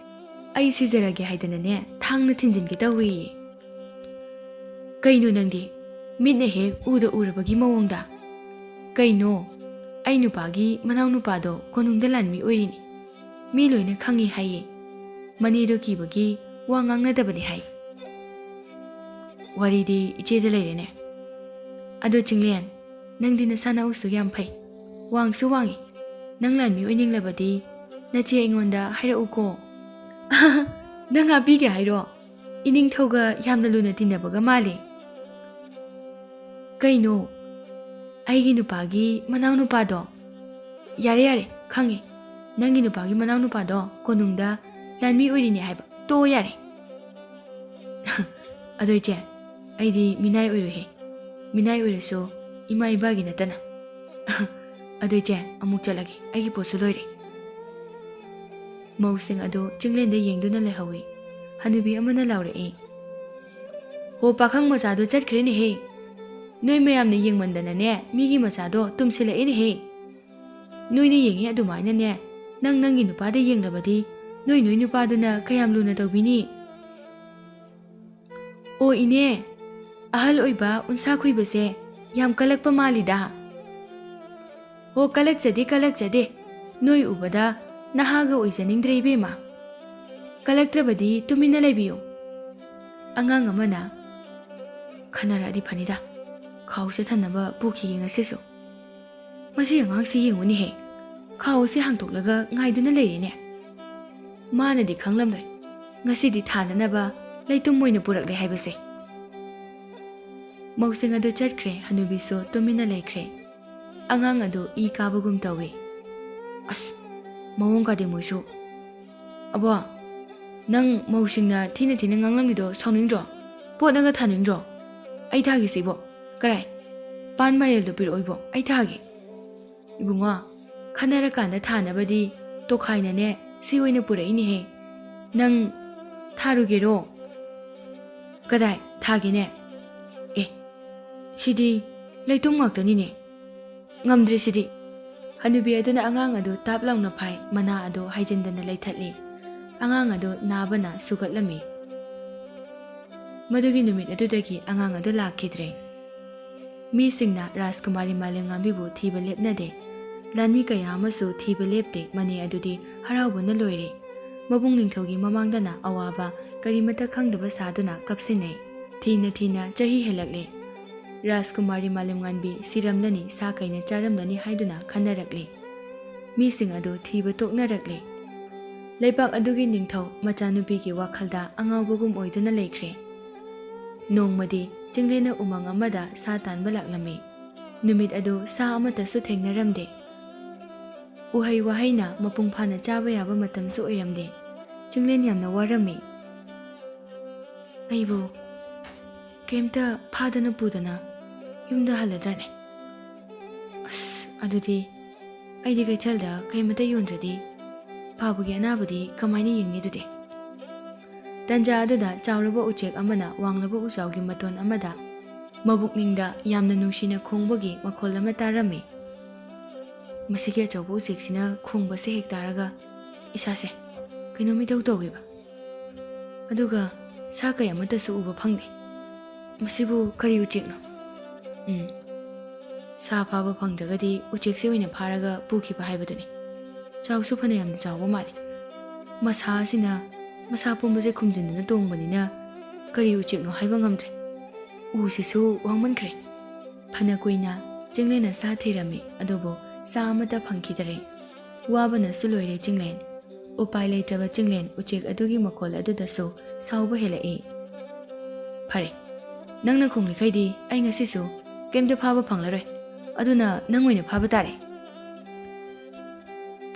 ꯑꯩ ꯁꯤꯖꯔꯒꯦ ꯍꯥꯏꯗꯅꯅꯦ ꯊꯥꯡꯅ ꯊꯤꯟꯖꯤꯟꯒꯦ ꯇꯧꯏꯌꯦ꯫ ꯀꯩꯅꯣ ꯅꯪꯗꯤ? ꯃꯤꯠꯅ ꯍꯦꯛ ꯎꯗ ꯎꯔꯕꯒꯤ ꯃꯑꯣꯡꯗ꯫ ꯀꯩꯅꯣ? ꯑꯩ ꯅꯨꯄꯥꯒꯤ ꯃꯅꯥꯎ ꯅꯨꯄꯥꯗꯣ ꯀꯣꯅꯨꯡꯗ ꯂꯥꯟꯃꯤ ꯑꯣꯏꯔꯤꯅꯤ꯫ ꯃꯤ ꯂꯣꯏꯅ ꯈꯪꯉꯤ ꯍꯥꯏꯌꯦ꯫ ꯃꯅꯦꯗꯣ ꯀꯤꯕꯒꯤ ꯋꯥ ꯉꯥꯡꯅꯗꯕꯅꯤ ꯍꯥꯏ꯫ ꯋꯥꯔꯤꯗꯤ ꯏꯆꯦꯗ ꯂꯩꯔꯦꯅꯦ꯫ ꯑꯗꯣ ꯆꯤꯡꯂꯦꯟ, ꯅꯪꯗꯤ ꯅꯁꯥ ꯅꯎꯁꯨ ꯌꯥꯝ ꯐꯩ, ꯋꯥꯡꯁꯨ ꯋꯥꯡꯉꯤ꯫ ꯅꯪ ꯂꯥꯟꯃꯤ ꯑꯣꯏꯅꯤꯡꯂꯕꯗꯤ ꯅꯆꯦ ꯑꯩꯉꯣꯟꯗ ꯍꯥꯏꯔꯛꯎꯀꯣ꯫ ꯅꯪ ꯍꯥꯞꯄꯤꯒꯦ ꯍꯥꯏꯔꯣ? ꯏꯅꯤꯡꯊꯧꯒ ꯌꯥꯝꯅ ꯂꯨꯅ ꯇꯤꯟꯅꯕꯒ ꯃꯥꯜꯂꯦ꯫ ꯀꯩꯅꯣ? ꯑꯩꯒꯤ ꯅꯨꯄꯥꯒꯤ ꯃꯅꯥꯎ ꯅꯨꯄꯥꯗꯣ? ꯌꯥꯔꯦ, ꯌꯥꯔꯦ, ꯈꯪꯉꯦ꯫ ꯅꯪꯒꯤ ꯅꯨꯄꯥꯒꯤ ꯃꯅꯥꯎ ꯅꯨꯄꯥꯗꯣ ꯀꯣꯅꯨꯡꯗ ꯂꯥꯟꯃꯤ ꯑꯣꯏꯔꯤꯅꯦ ꯍꯥꯏꯕ꯫ ꯇꯣꯛꯑꯣ, ꯌꯥꯔꯦ꯫ ꯑꯗꯣ ꯏꯆꯦ, ꯑꯩꯗꯤ ꯃꯤꯅꯥꯏ ꯑꯣꯏꯔꯣꯏꯍꯦ꯫ ꯃꯤꯅꯥꯏ ꯑꯣꯏꯔꯁꯨ ꯏꯃꯥ ꯏꯕꯥꯒꯤ ꯅꯠꯇꯅ꯫ ꯑꯗꯣ ꯏꯆꯦ, ꯑꯃꯨꯛ ꯆꯠꯂꯒꯦ, ꯑꯩꯒꯤ ꯄꯣꯠꯁꯨ ꯂꯣꯏꯔꯦ꯫ ꯃꯧꯁꯤꯡ ꯑꯗꯨ ꯆꯤꯡꯂꯦꯟꯗ ꯌꯦꯡꯗꯨꯅ ꯂꯩꯍꯧꯏ꯫ ꯍꯅꯨꯕꯤ ꯑꯃꯅ ꯂꯥꯎꯔꯛꯏ, "ꯍꯣ, ꯄꯥꯈꯪ ꯃꯆꯥꯗꯣ ꯆꯠꯈ꯭ꯔꯦꯅꯦꯍꯦ꯫ ꯅꯣꯏ ꯃꯌꯥꯝꯅ ꯌꯦꯡꯃꯟꯗꯅꯅꯦ, ꯃꯤꯒꯤ ꯃꯆꯥꯗꯣ ꯇꯨꯝꯁꯤꯜꯂꯛꯑꯦꯅꯦꯍꯦ꯫ ꯅꯣꯏꯅ ꯌꯦꯡꯉꯤ ꯑꯗꯨꯃꯥꯏꯅꯅꯦ, ꯅꯪ ꯅꯪꯒꯤ ꯅꯨꯄꯥꯗ ꯌꯦꯡꯂꯕꯗꯤ ꯅꯣꯏ ꯅꯣꯏ ꯅꯨꯄꯥꯗꯨꯅ ꯀꯌꯥꯝ ꯂꯨꯅ ꯇꯧꯕꯤꯅꯤ?" "ꯑꯣ ꯏꯅꯦ, ꯑꯍꯜ ꯑꯣꯏꯕ ꯎꯟꯁꯥ ꯈꯨꯏꯕꯁꯦ ꯌꯥꯝ ꯀꯜꯂꯛꯄ ꯃꯥꯜꯂꯤꯗ꯫" "ꯑꯣ, ꯀꯜꯂꯛꯆꯗꯦ, ꯀꯜꯂꯛꯆꯗꯦ꯫ ꯅꯣꯏ ꯎꯕꯗ ꯅꯍꯥꯒ ꯑꯣꯏꯖꯅꯤꯡꯗ꯭ꯔꯦ ꯏꯕꯦꯝꯃ꯫ ꯀꯜꯂꯛꯇ꯭ꯔꯕꯗꯤ ꯇꯨꯃꯤꯟꯅ ꯂꯩꯕꯤꯌꯨ꯫" ꯑꯉꯥꯡ ꯑꯃꯅ, "ꯈꯟꯅꯔꯛꯑꯗꯤ ꯐꯅꯤꯗ, ꯈꯥꯎꯁꯦ ꯊꯟꯅꯕ ꯄꯨꯈꯤꯒꯦ ꯉꯁꯤꯁꯨ꯫ ꯃꯁꯤ ꯑꯉꯥꯡꯁꯤ ꯌꯦꯡꯉꯨꯅꯦꯍꯦ, ꯈꯥꯎꯁꯦ ꯍꯥꯡꯇꯣꯛꯂꯒ ꯉꯥꯏꯗꯨꯅ ꯂꯩꯔꯦꯅꯦ꯫ ꯃꯥꯅꯗꯤ ꯈꯪꯂꯝꯂꯣꯏ, ꯉꯁꯤꯗꯤ ꯊꯥꯅꯅꯕ ꯂꯩꯇꯨꯝ ꯑꯣꯏꯅ ꯄꯨꯔꯛꯂꯦ ꯍꯥꯏꯕꯁꯦ꯫" ꯃꯧꯁꯤꯡ ꯑꯗꯨ ꯆꯠꯈ꯭ꯔꯦ, ꯍꯅꯨꯕꯤꯁꯨ ꯇꯨꯃꯤꯟꯅ ꯂꯩꯈ꯭ꯔꯦ꯫ ꯑꯉꯥꯡ ꯑꯗꯨ ꯏ ꯀꯥꯕꯒꯨꯝ ꯇꯧꯏ꯫ ꯑꯁ, ꯃꯑꯣꯡ ꯀꯥꯗꯦ ꯃꯣꯏꯁꯨ꯫ ꯑꯕꯣ, ꯅꯪ ꯃꯧꯁꯤꯡꯅ ꯊꯤꯅ ꯊꯤꯅ ꯉꯥꯡꯂꯝꯂꯤꯗꯣ ꯁꯥꯎꯅꯤꯡꯗ꯭ꯔꯣ? ꯄꯣꯠꯅꯒ ꯊꯥꯅꯤꯡꯗ꯭ꯔꯣ? ꯑꯩ ꯊꯥꯒꯦꯁꯦ ꯏꯕꯣ꯫ ꯀꯔꯥꯏ? ꯄꯥꯟ ꯃꯔꯦꯜꯗꯣ ꯄꯤꯔꯛꯑꯣ ꯏꯕꯣ, ꯑꯩ ꯊꯥꯒꯦ꯫ ꯏꯕꯨꯡꯉꯣ, ꯈꯟꯅꯔꯀꯥꯟꯗ ꯊꯥꯅꯕꯗꯤ ꯇꯣꯈꯥꯏꯅꯅꯦ ꯁꯤ ꯑꯣꯏꯅ ꯄꯨꯔꯛꯏꯅꯦꯍꯦ꯫ ꯅꯪ ꯊꯥꯔꯨꯒꯦꯔꯣ? ꯀꯗꯥꯏ ꯊꯥꯒꯦꯅꯦ? ꯑꯦ, ꯁꯤꯗꯤ ꯂꯩꯇꯨꯝ ꯉꯥꯛꯇꯅꯤꯅꯦ꯫ ꯉꯝꯗ꯭ꯔꯦ ꯁꯤꯗꯤ꯫ ꯍꯅꯨꯕꯤ ꯑꯗꯨꯅ ꯑꯉꯥꯡ ꯑꯗꯨ ꯇꯥꯞ ꯂꯥꯎꯅ ꯐꯥꯏ, ꯃꯅꯥ ꯑꯗꯨ ꯍꯥꯏꯖꯤꯟꯗꯅ ꯂꯩꯊꯠꯂꯤ꯫ ꯑꯉꯥꯡ ꯑꯗꯨ ꯅꯥꯕꯅ ꯁꯨꯒꯠꯂꯝꯃꯤ꯫ ꯃꯗꯨꯒꯤ ꯅꯨꯃꯤꯠ ꯑꯗꯨꯗꯒꯤ ꯑꯉꯥꯡ ꯑꯗꯨ ꯂꯥꯛꯈꯤꯗ꯭ꯔꯦ꯫ ꯃꯤꯁꯤꯡꯅ ꯔꯥꯖꯀꯨꯃꯥꯔꯤ ꯃꯥꯂꯦꯝꯉꯥꯟꯕꯤꯕꯨ ꯊꯤꯕ ꯂꯦꯞꯅꯗꯦ꯫ ꯂꯥꯟꯃꯤ ꯀꯌꯥ ꯑꯃꯁꯨ ꯊꯤꯕ ꯂꯦꯞꯇꯦ꯫ ꯃꯅꯦ ꯑꯗꯨꯗꯤ ꯍꯔꯥꯎꯕꯅ ꯂꯣꯏꯔꯦ꯫ ꯃꯕꯨꯡ ꯅꯤꯡꯊꯧꯒꯤ ꯃꯃꯥꯡꯗꯅ ꯑꯋꯥꯕ ꯀꯔꯤꯃꯠꯇ ꯈꯪꯗꯕ ꯁꯥꯗꯨꯅ ꯀꯞꯁꯤꯟꯅꯩ꯫ ꯊꯤꯅ ꯊꯤꯅ ꯆꯍꯤ ꯍꯦꯜꯂꯛꯂꯦ꯫ ꯔꯥꯖꯀꯨꯃꯥꯔꯤ ꯃꯥꯂꯦꯝꯉꯥꯟꯕꯤ ꯁꯤꯔꯝꯂꯅꯤ, ꯁꯥ ꯀꯩꯅ ꯆꯥꯔꯝꯂꯅꯤ ꯍꯥꯏꯗꯨꯅ ꯈꯟꯅꯔꯛꯂꯤ꯫ ꯃꯤꯁꯤꯡ ꯑꯗꯨ ꯊꯤꯕ ꯇꯣꯛꯅꯔꯛꯂꯦ꯫ ꯂꯩꯕꯥꯛ ꯑꯗꯨꯒꯤ ꯅꯤꯡꯊꯧ ꯃꯆꯥꯅꯨꯄꯤꯒꯤ ꯋꯥꯈꯜꯗ ꯑꯉꯥꯎꯕꯒꯨꯝ ꯑꯣꯏꯗꯨꯅ ꯂꯩꯈ꯭ꯔꯦ꯫ ꯅꯣꯡꯃꯗꯤ ꯆꯤꯡꯂꯦꯟꯅ ꯎꯃꯪ ꯑꯃꯗ ꯁꯥ ꯇꯥꯟꯕ ꯂꯥꯛꯂꯝꯃꯤ꯫ ꯅꯨꯃꯤꯠ ꯑꯗꯨ ꯁꯥ ꯑꯃꯠꯇꯁꯨ ꯊꯦꯡꯅꯔꯝꯗꯦ꯫ ꯎꯍꯩ ꯋꯥꯍꯩꯅ ꯃꯄꯨꯡ ꯐꯥꯅ ꯆꯥꯕ ꯌꯥꯕ ꯃꯇꯝꯁꯨ ꯑꯣꯏꯔꯝꯗꯦ꯫ ꯆꯤꯡꯂꯦꯟ ꯌꯥꯝꯅ ꯋꯥꯔꯝꯃꯤ꯫ "ꯑꯩꯕꯨ ꯀꯩꯝꯇ ꯐꯥꯗꯅ ꯄꯨꯗꯅ ꯌꯨꯝꯗ ꯍꯜꯂꯗ꯭ꯔꯅꯦ? ꯑꯁ, ꯑꯗꯨꯗꯤ ꯑꯩꯗꯤ ꯀꯩꯊꯦꯜꯗ ꯀꯩꯃꯇ ꯌꯣꯟꯗ꯭ꯔꯗꯤ ꯐꯥꯕꯒꯤ ꯑꯅꯥꯕꯗꯤ ꯀꯃꯥꯏꯅ ꯌꯦꯡꯅꯤ ꯑꯗꯨꯗꯤ?" ꯇꯟꯖꯥ ꯑꯗꯨꯗ ꯆꯥꯎꯔꯕ ꯎꯆꯦꯛ ꯑꯃꯅ ꯋꯥꯡꯂꯕ ꯎꯖꯥꯎꯒꯤ ꯃꯇꯣꯟ ꯑꯃꯗ ꯃꯕꯨꯛꯅꯤꯡꯗ ꯌꯥꯝꯅ ꯅꯨꯡꯁꯤꯅ ꯈꯣꯡꯕꯒꯤ ꯃꯈꯣꯜ ꯑꯃ ꯇꯥꯔꯝꯃꯤ꯫ "ꯃꯁꯤꯒꯤ ꯑꯆꯧꯕ ꯎꯆꯦꯛꯁꯤꯅ ꯈꯣꯡꯕꯁꯦ ꯍꯦꯛ ꯇꯥꯔꯒ ꯏꯁꯥꯁꯦ ꯀꯩꯅꯣꯝ ꯏꯇꯧ ꯇꯧꯋꯦꯕ꯫ ꯑꯗꯨꯒ ꯁꯥ ꯀꯩ ꯑꯃꯠꯇꯁꯨ ꯎꯕ ꯐꯪꯗꯦ꯫ ꯃꯁꯤꯕꯨ ꯀꯔꯤ ꯎꯆꯦꯛꯅꯣ? ꯎꯝ, ꯁꯥ ꯐꯥꯕ ꯐꯪꯗ꯭ꯔꯒꯗꯤ ꯎꯆꯦꯛꯁꯦ ꯑꯣꯏꯅ ꯐꯥꯔꯒ ꯄꯨꯈꯤꯕ ꯍꯥꯏꯕꯗꯨꯅꯤ꯫ ꯆꯥꯎꯁꯨ ꯐꯅ ꯌꯥꯝꯅ ꯆꯥꯎꯕ ꯃꯥꯜꯂꯤ꯫ ꯃꯁꯥ ꯑꯁꯤꯅ ꯃꯁꯥ ꯄꯨꯝꯕꯁꯦ ꯈꯨꯝꯖꯤꯟꯗꯨꯅ ꯇꯣꯡꯕꯅꯤꯅ ꯀꯔꯤ ꯎꯆꯦꯛꯅꯣ ꯍꯥꯏꯕ ꯉꯝꯗ꯭ꯔꯦ꯫ ꯎꯁꯤꯁꯨ ꯋꯥꯡꯃꯟꯈ꯭ꯔꯦ꯫ ꯐꯅ ꯀꯨꯏꯅ ꯆꯤꯡꯂꯦꯟꯅ ꯁꯥ ꯊꯤꯔꯝꯃꯤ, ꯑꯗꯨꯕꯨ ꯁꯥ ꯑꯃꯠꯇ ꯐꯪꯈꯤꯗꯔꯦ꯫ ꯋꯥꯕꯅꯁꯨ ꯂꯣꯏꯔꯦ ꯆꯤꯡꯂꯦꯟ꯫ ꯎꯄꯥꯏ ꯂꯩꯇ꯭ꯔꯕ ꯆꯤꯡꯂꯦꯟ ꯎꯆꯦꯛ ꯑꯗꯨꯒꯤ ꯃꯈꯣꯜ ꯑꯗꯨꯗꯁꯨ ꯁꯥꯎꯕ ꯍꯦꯜꯂꯛꯏ꯫ "ꯐꯔꯦ, ꯅꯪꯅ ꯈꯣꯡꯂꯤꯈꯩꯗꯤ ꯑꯩ ꯉꯁꯤꯁꯨ ꯀꯩꯝꯇ ꯐꯥꯕ ꯐꯪꯂꯔꯣꯏ꯫ ꯑꯗꯨꯅ ꯅꯪ ꯑꯣꯏꯅ ꯐꯥꯕ ꯇꯥꯔꯦ꯫"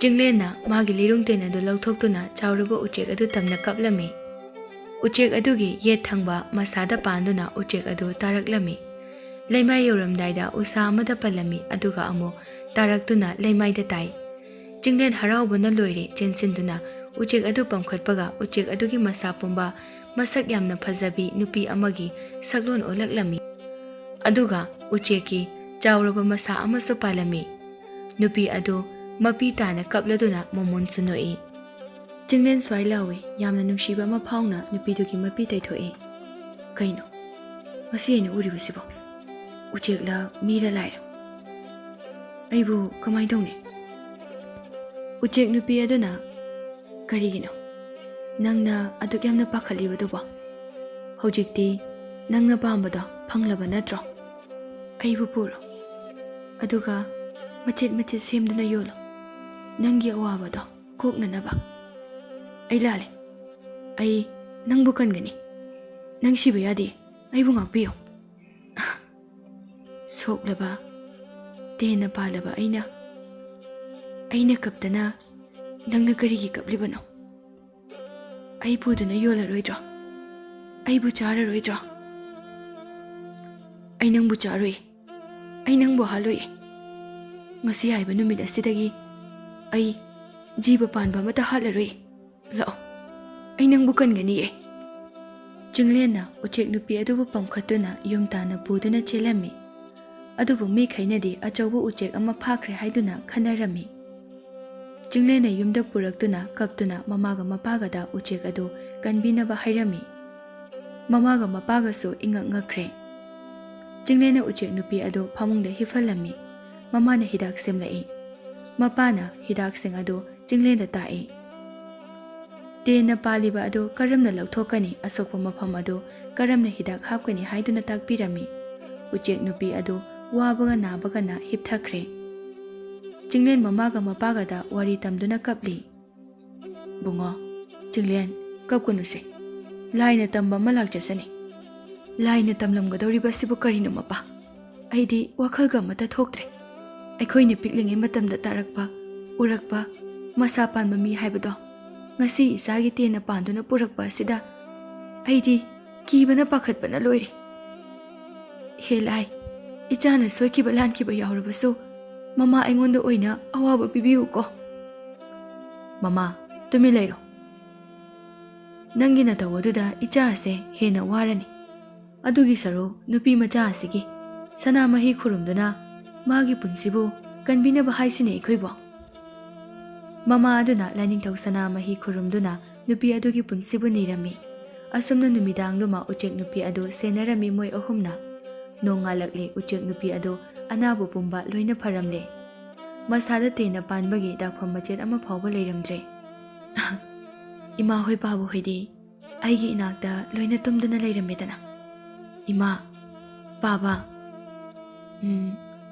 ꯆꯤꯡꯂꯦꯟꯅ ꯃꯥꯒꯤ ꯂꯤꯔꯨꯡ ꯇꯦꯟ ꯑꯗꯨ ꯂꯧꯊꯣꯛꯇꯨꯅ ꯆꯥꯎꯔꯕ ꯎꯆꯦꯛ ꯑꯗꯨ ꯇꯝꯅ ꯀꯞꯂꯝꯃꯤ꯫ ꯎꯆꯦꯛ ꯑꯗꯨꯒꯤ ꯌꯦꯠ ꯊꯪꯕ ꯃꯁꯥꯗ ꯄꯥꯟꯗꯨꯅ ꯎꯆꯦꯛ ꯑꯗꯨ ꯇꯥꯔꯛꯂꯝꯃꯤ꯫ ꯂꯩꯃꯥꯏ ꯌꯧꯔꯝꯗꯥꯏꯗ ꯎꯁꯥ ꯑꯃꯗ ꯄꯜꯂꯝꯃꯤ, ꯑꯗꯨꯒ ꯑꯃꯨꯛ ꯇꯥꯔꯛꯇꯨꯅ ꯂꯩꯃꯥꯏꯗ ꯇꯥꯏ꯫ ꯆꯤꯡꯂꯦꯟ ꯍꯔꯥꯎꯕꯅ ꯂꯣꯏꯔꯦ꯫ ꯆꯦꯟꯁꯤꯟꯗꯨꯅ ꯎꯆꯦꯛ ꯑꯗꯨ ꯄꯝꯈꯠꯄꯒ ꯎꯆꯦꯛ ꯑꯗꯨꯒꯤ ꯃꯁꯥ ꯄꯨꯝꯕ ꯃꯁꯛ ꯌꯥꯝꯅ ꯐꯖꯕꯤ ꯅꯨꯄꯤ ꯑꯃꯒꯤ ꯁꯛꯂꯣꯟ ꯑꯣꯜꯂꯛꯂꯝꯃꯤ꯫ ꯑꯗꯨꯒ ꯎꯆꯦꯛꯀꯤ ꯆꯥꯎꯔꯕ ꯃꯁꯥ ꯑꯃꯁꯨ ꯄꯥꯜꯂꯝꯃꯤ꯫ ꯅꯨꯄꯤ ꯑꯗꯨ ꯃꯄꯤ ꯇꯥꯅ ꯀꯞꯂꯗꯨꯅ ꯃꯃꯣꯟꯁꯨ ꯅꯣꯛꯏ꯫ ꯆꯤꯡꯂꯦꯟ ꯁ꯭ꯋꯥꯏ ꯂꯥꯎꯏ꯫ ꯌꯥꯝꯅ ꯅꯨꯡꯁꯤꯕ ꯑꯃ ꯐꯥꯎꯅ ꯅꯨꯄꯤꯗꯨꯒꯤ ꯃꯄꯤ ꯇꯩꯊꯣꯛꯏ꯫ "ꯀꯩꯅꯣ ꯉꯁꯤ ꯑꯩꯅ ꯎꯔꯤꯕꯁꯤꯕꯣ? ꯎꯆꯦꯛꯂ ꯃꯤꯔ ꯂꯥꯏꯔ? ꯑꯩꯕꯨ ꯀꯃꯥꯏꯅ ꯇꯧꯅꯤ?" ꯎꯆꯦꯛ ꯅꯨꯄꯤ ꯑꯗꯨꯅ, "ꯀꯔꯤꯒꯤꯅꯣ ꯅꯪꯅ ꯑꯗꯨꯛ ꯌꯥꯝꯅ ꯄꯥꯈꯠꯂꯤꯕꯗꯨꯕꯣ? ꯍꯧꯖꯤꯛꯇꯤ ꯅꯪꯅ ꯄꯥꯝꯕꯗꯣ ꯐꯪꯂꯕ ꯅꯠꯇ꯭ꯔꯣ? ꯑꯩꯕꯨ ꯄꯨꯔꯣ, ꯑꯗꯨꯒ ꯃꯆꯦꯠ ꯃꯆꯦꯠ ꯁꯦꯝꯗꯨꯅ ꯌꯣꯜꯂꯣ, ꯅꯪꯒꯤ ꯑꯋꯥꯕꯗꯣ ꯀꯣꯛꯅꯅꯕ꯫ ꯑꯩ ꯂꯥꯜꯂꯦ꯫ ꯑꯩ ꯅꯪꯕꯨ ꯀꯟꯒꯅꯤ꯫ ꯅꯪ ꯁꯤꯕ ꯌꯥꯗꯦ꯫ ꯑꯩꯕꯨ ꯉꯥꯛꯄꯤꯌꯨ꯫" "ꯁꯣꯛꯂꯕ, ꯇꯦꯟꯅ ꯄꯥꯜꯂꯕ ꯑꯩꯅ, ꯑꯩꯅ ꯀꯞꯇꯅ ꯅꯪꯅ ꯀꯔꯤꯒꯤ ꯀꯞꯂꯤꯕꯅꯣ? ꯑꯩ ꯄꯨꯗꯨꯅ ꯌꯣꯜꯂꯔꯣꯏꯗ꯭ꯔꯣ? ꯑꯩꯕꯨ ꯆꯥꯔꯔꯣꯏꯗ꯭ꯔꯣ?" "ꯑꯩ ꯅꯪꯕꯨ ꯆꯥꯔꯣꯏ꯫ ꯑꯩ ꯅꯪꯕꯨ ꯍꯥꯠꯂꯣꯏ꯫ ꯉꯁꯤ ꯍꯥꯏꯕ ꯅꯨꯃꯤꯠ ꯑꯁꯤꯗꯒꯤ ꯑꯩ ꯖꯤꯕ ꯄꯥꯟꯕ ꯑꯃꯠꯇ ꯍꯥꯠꯂꯔꯣꯏ꯫ ꯂꯥꯛꯑꯣ, ꯑꯩ ꯅꯪꯕꯨ ꯀꯟꯒꯅꯤꯌꯦ꯫" ꯆꯤꯡꯂꯦꯟꯅ ꯎꯆꯦꯛ ꯅꯨꯄꯤ ꯑꯗꯨꯕꯨ ꯄꯝꯈꯠꯇꯨꯅ ꯌꯨꯝ ꯇꯥꯟꯅ ꯄꯨꯗꯨꯅ ꯆꯦꯜꯂꯝꯃꯤ꯫ ꯑꯗꯨꯕꯨ ꯃꯤꯈꯩꯅꯗꯤ ꯑꯆꯧꯕ ꯎꯆꯦꯛ ꯑꯃ ꯐꯥꯈ꯭ꯔꯦ ꯍꯥꯏꯗꯨꯅ ꯈꯟꯅꯔꯝꯃꯤ꯫ ꯆꯤꯡꯂꯦꯟꯅ ꯌꯨꯝꯗ ꯄꯨꯔꯛꯇꯨꯅ ꯀꯞꯇꯨꯅ ꯃꯃꯥꯒ ꯃꯄꯥꯒꯗ ꯎꯆꯦꯛ ꯑꯗꯨ ꯀꯟꯕꯤꯅꯕ ꯍꯥꯏꯔꯝꯃꯤ꯫ ꯃꯃꯥꯒ ꯃꯄꯥꯒꯁꯨ ꯏꯉꯛ ꯉꯛꯈ꯭ꯔꯦ꯫ ꯆꯤꯡꯂꯦꯟꯅ ꯎꯆꯦꯛ ꯅꯨꯄꯤ ꯑꯗꯨ ꯐꯃꯨꯡꯗ ꯍꯤꯞꯍꯜꯂꯝꯃꯤ꯫ ꯃꯃꯥꯅ ꯍꯤꯗꯥꯛ ꯁꯦꯝꯂꯛꯏ꯫ ꯃꯄꯥꯅ ꯍꯤꯗꯥꯛꯁꯤꯡ ꯑꯗꯨ ꯆꯤꯡꯂꯦꯟꯗ ꯇꯥꯛꯏ꯫ ꯇꯦꯟꯅ ꯄꯥꯜꯂꯤꯕ ꯑꯗꯨ ꯀꯔꯝꯅ ꯂꯧꯊꯣꯛꯀꯅꯤ, ꯑꯁꯣꯛꯄ ꯃꯐꯝ ꯑꯗꯨ ꯀꯔꯝꯅ ꯍꯤꯗꯥꯛ ꯍꯥꯞꯀꯅꯤ ꯍꯥꯏꯗꯨꯅ ꯇꯥꯛꯄꯤꯔꯝꯃꯤ꯫ ꯎꯆꯦꯛ ꯅꯨꯄꯤ ꯑꯗꯨ ꯋꯥꯕꯒ ꯅꯥꯕꯒꯅ ꯍꯤꯞꯊꯈ꯭ꯔꯦ꯫ ꯆꯤꯡꯂꯦꯟ ꯃꯃꯥꯒ ꯃꯄꯥꯒꯗ ꯋꯥꯔꯤ ꯇꯝꯗꯨꯅ ꯀꯞꯂꯤ꯫ "ꯕꯨꯡꯉꯣ, ꯆꯤꯡꯂꯦꯟ, ꯀꯞꯀꯅꯨꯁꯦ꯫ ꯂꯥꯏꯅ ꯇꯝꯕ ꯑꯃ ꯂꯥꯛꯆꯁꯅꯤ꯫" "ꯂꯥꯏꯅ ꯇꯝꯂꯝꯒꯗꯧꯔꯤꯕ ꯑꯁꯤꯕꯨ ꯀꯔꯤꯅꯣ, ꯃꯄꯥ? ꯑꯩꯗꯤ ꯋꯥꯈꯜꯒ ꯑꯃꯠꯇ ꯊꯣꯛꯇ꯭ꯔꯦ꯫ ꯑꯩꯈꯣꯏꯅ ꯄꯤꯛꯂꯤꯉꯩ ꯃꯇꯝꯗ ꯇꯥꯔꯛꯄ ꯎꯔꯛꯄ, ꯃꯁꯥ ꯄꯥꯟꯕ ꯃꯤ ꯍꯥꯏꯕꯗꯣ ꯉꯁꯤ ꯏꯆꯥꯒꯤ ꯇꯦꯟꯅ ꯄꯥꯟꯗꯨꯅ ꯄꯨꯔꯛꯄ ꯑꯁꯤꯗ ꯑꯩꯗꯤ ꯀꯤꯕꯅ ꯄꯥꯈꯠꯄꯅ ꯂꯣꯏꯔꯦ꯫ ꯍꯦ ꯂꯥꯏ, ꯏꯆꯥꯅ ꯁꯣꯏꯈꯤꯕ ꯂꯥꯟꯈꯤꯕ ꯌꯥꯎꯔꯕꯁꯨ ꯃꯃꯥ ꯑꯩꯉꯣꯟꯗ ꯑꯣꯏꯅ ꯑꯋꯥꯕ ꯄꯤꯕꯤꯌꯨꯀꯣ꯫ ꯃꯃꯥ, ꯇꯨꯃꯤꯟ ꯂꯩꯔꯣ꯫ ꯅꯪꯒꯤ ꯅꯇꯧ ꯑꯗꯨꯗ ꯏꯆꯥ ꯑꯁꯦ ꯍꯦꯟꯅ ꯋꯥꯔꯅꯤ꯫ ꯑꯗꯨꯒꯤ ꯁꯔꯨꯛ ꯅꯨꯄꯤ ꯃꯆꯥ ꯑꯁꯤꯒꯤ ꯁꯅꯥꯃꯍꯤ ꯈꯨꯔꯨꯝꯗꯨꯅ ꯃꯥꯒꯤ ꯄꯨꯟꯁꯤꯕꯨ ꯀꯟꯕꯤꯅꯕ ꯍꯥꯏꯁꯤꯅꯦ ꯑꯩꯈꯣꯏꯕꯨ꯫ ꯃꯃꯥ ꯑꯗꯨꯅ ꯂꯥꯏꯅꯤꯡꯊꯧ ꯁꯅꯥꯃꯍꯤ ꯈꯨꯔꯨꯝꯗꯨꯅ ꯅꯨꯄꯤ ꯑꯗꯨꯒꯤ ꯄꯨꯟꯁꯤꯕꯨ ꯅꯤꯔꯝꯃꯤ꯫ ꯑꯁꯨꯝꯅ ꯅꯨꯃꯤꯗꯥꯡꯗꯨꯃ ꯎꯆꯦꯛ ꯅꯨꯄꯤ ꯑꯗꯨ ꯁꯦꯟꯅꯔꯝꯃꯤ ꯃꯣꯏ ꯑꯍꯨꯝꯅ꯫ ꯅꯣꯡꯉꯥꯜꯂꯛꯂꯦ, ꯎꯆꯦꯛ ꯅꯨꯄꯤ ꯑꯗꯨ ꯑꯅꯥꯕ ꯄꯨꯝꯕ ꯂꯣꯏꯅ ꯐꯔꯝꯂꯦ꯫ ꯃꯁꯥꯗ ꯇꯦꯟꯅ ꯄꯥꯟꯕꯒꯤ ꯗꯥꯛꯐꯝ ꯃꯆꯦꯠ ꯑꯃ ꯐꯥꯎꯕ ꯂꯩꯔꯝꯗ꯭ꯔꯦ꯫ ꯏꯃꯥ ꯍꯣꯏ ꯄꯥꯕꯨ ꯍꯣꯏꯗꯤ ꯑꯩꯒꯤ ꯏꯅꯥꯛꯇ ꯂꯣꯏꯅ ꯇꯨꯝꯗꯨꯅ ꯂꯩꯔꯝꯃꯦꯗꯅ꯫ ꯏꯃꯥ, ꯄꯥꯕ, ꯎꯝ,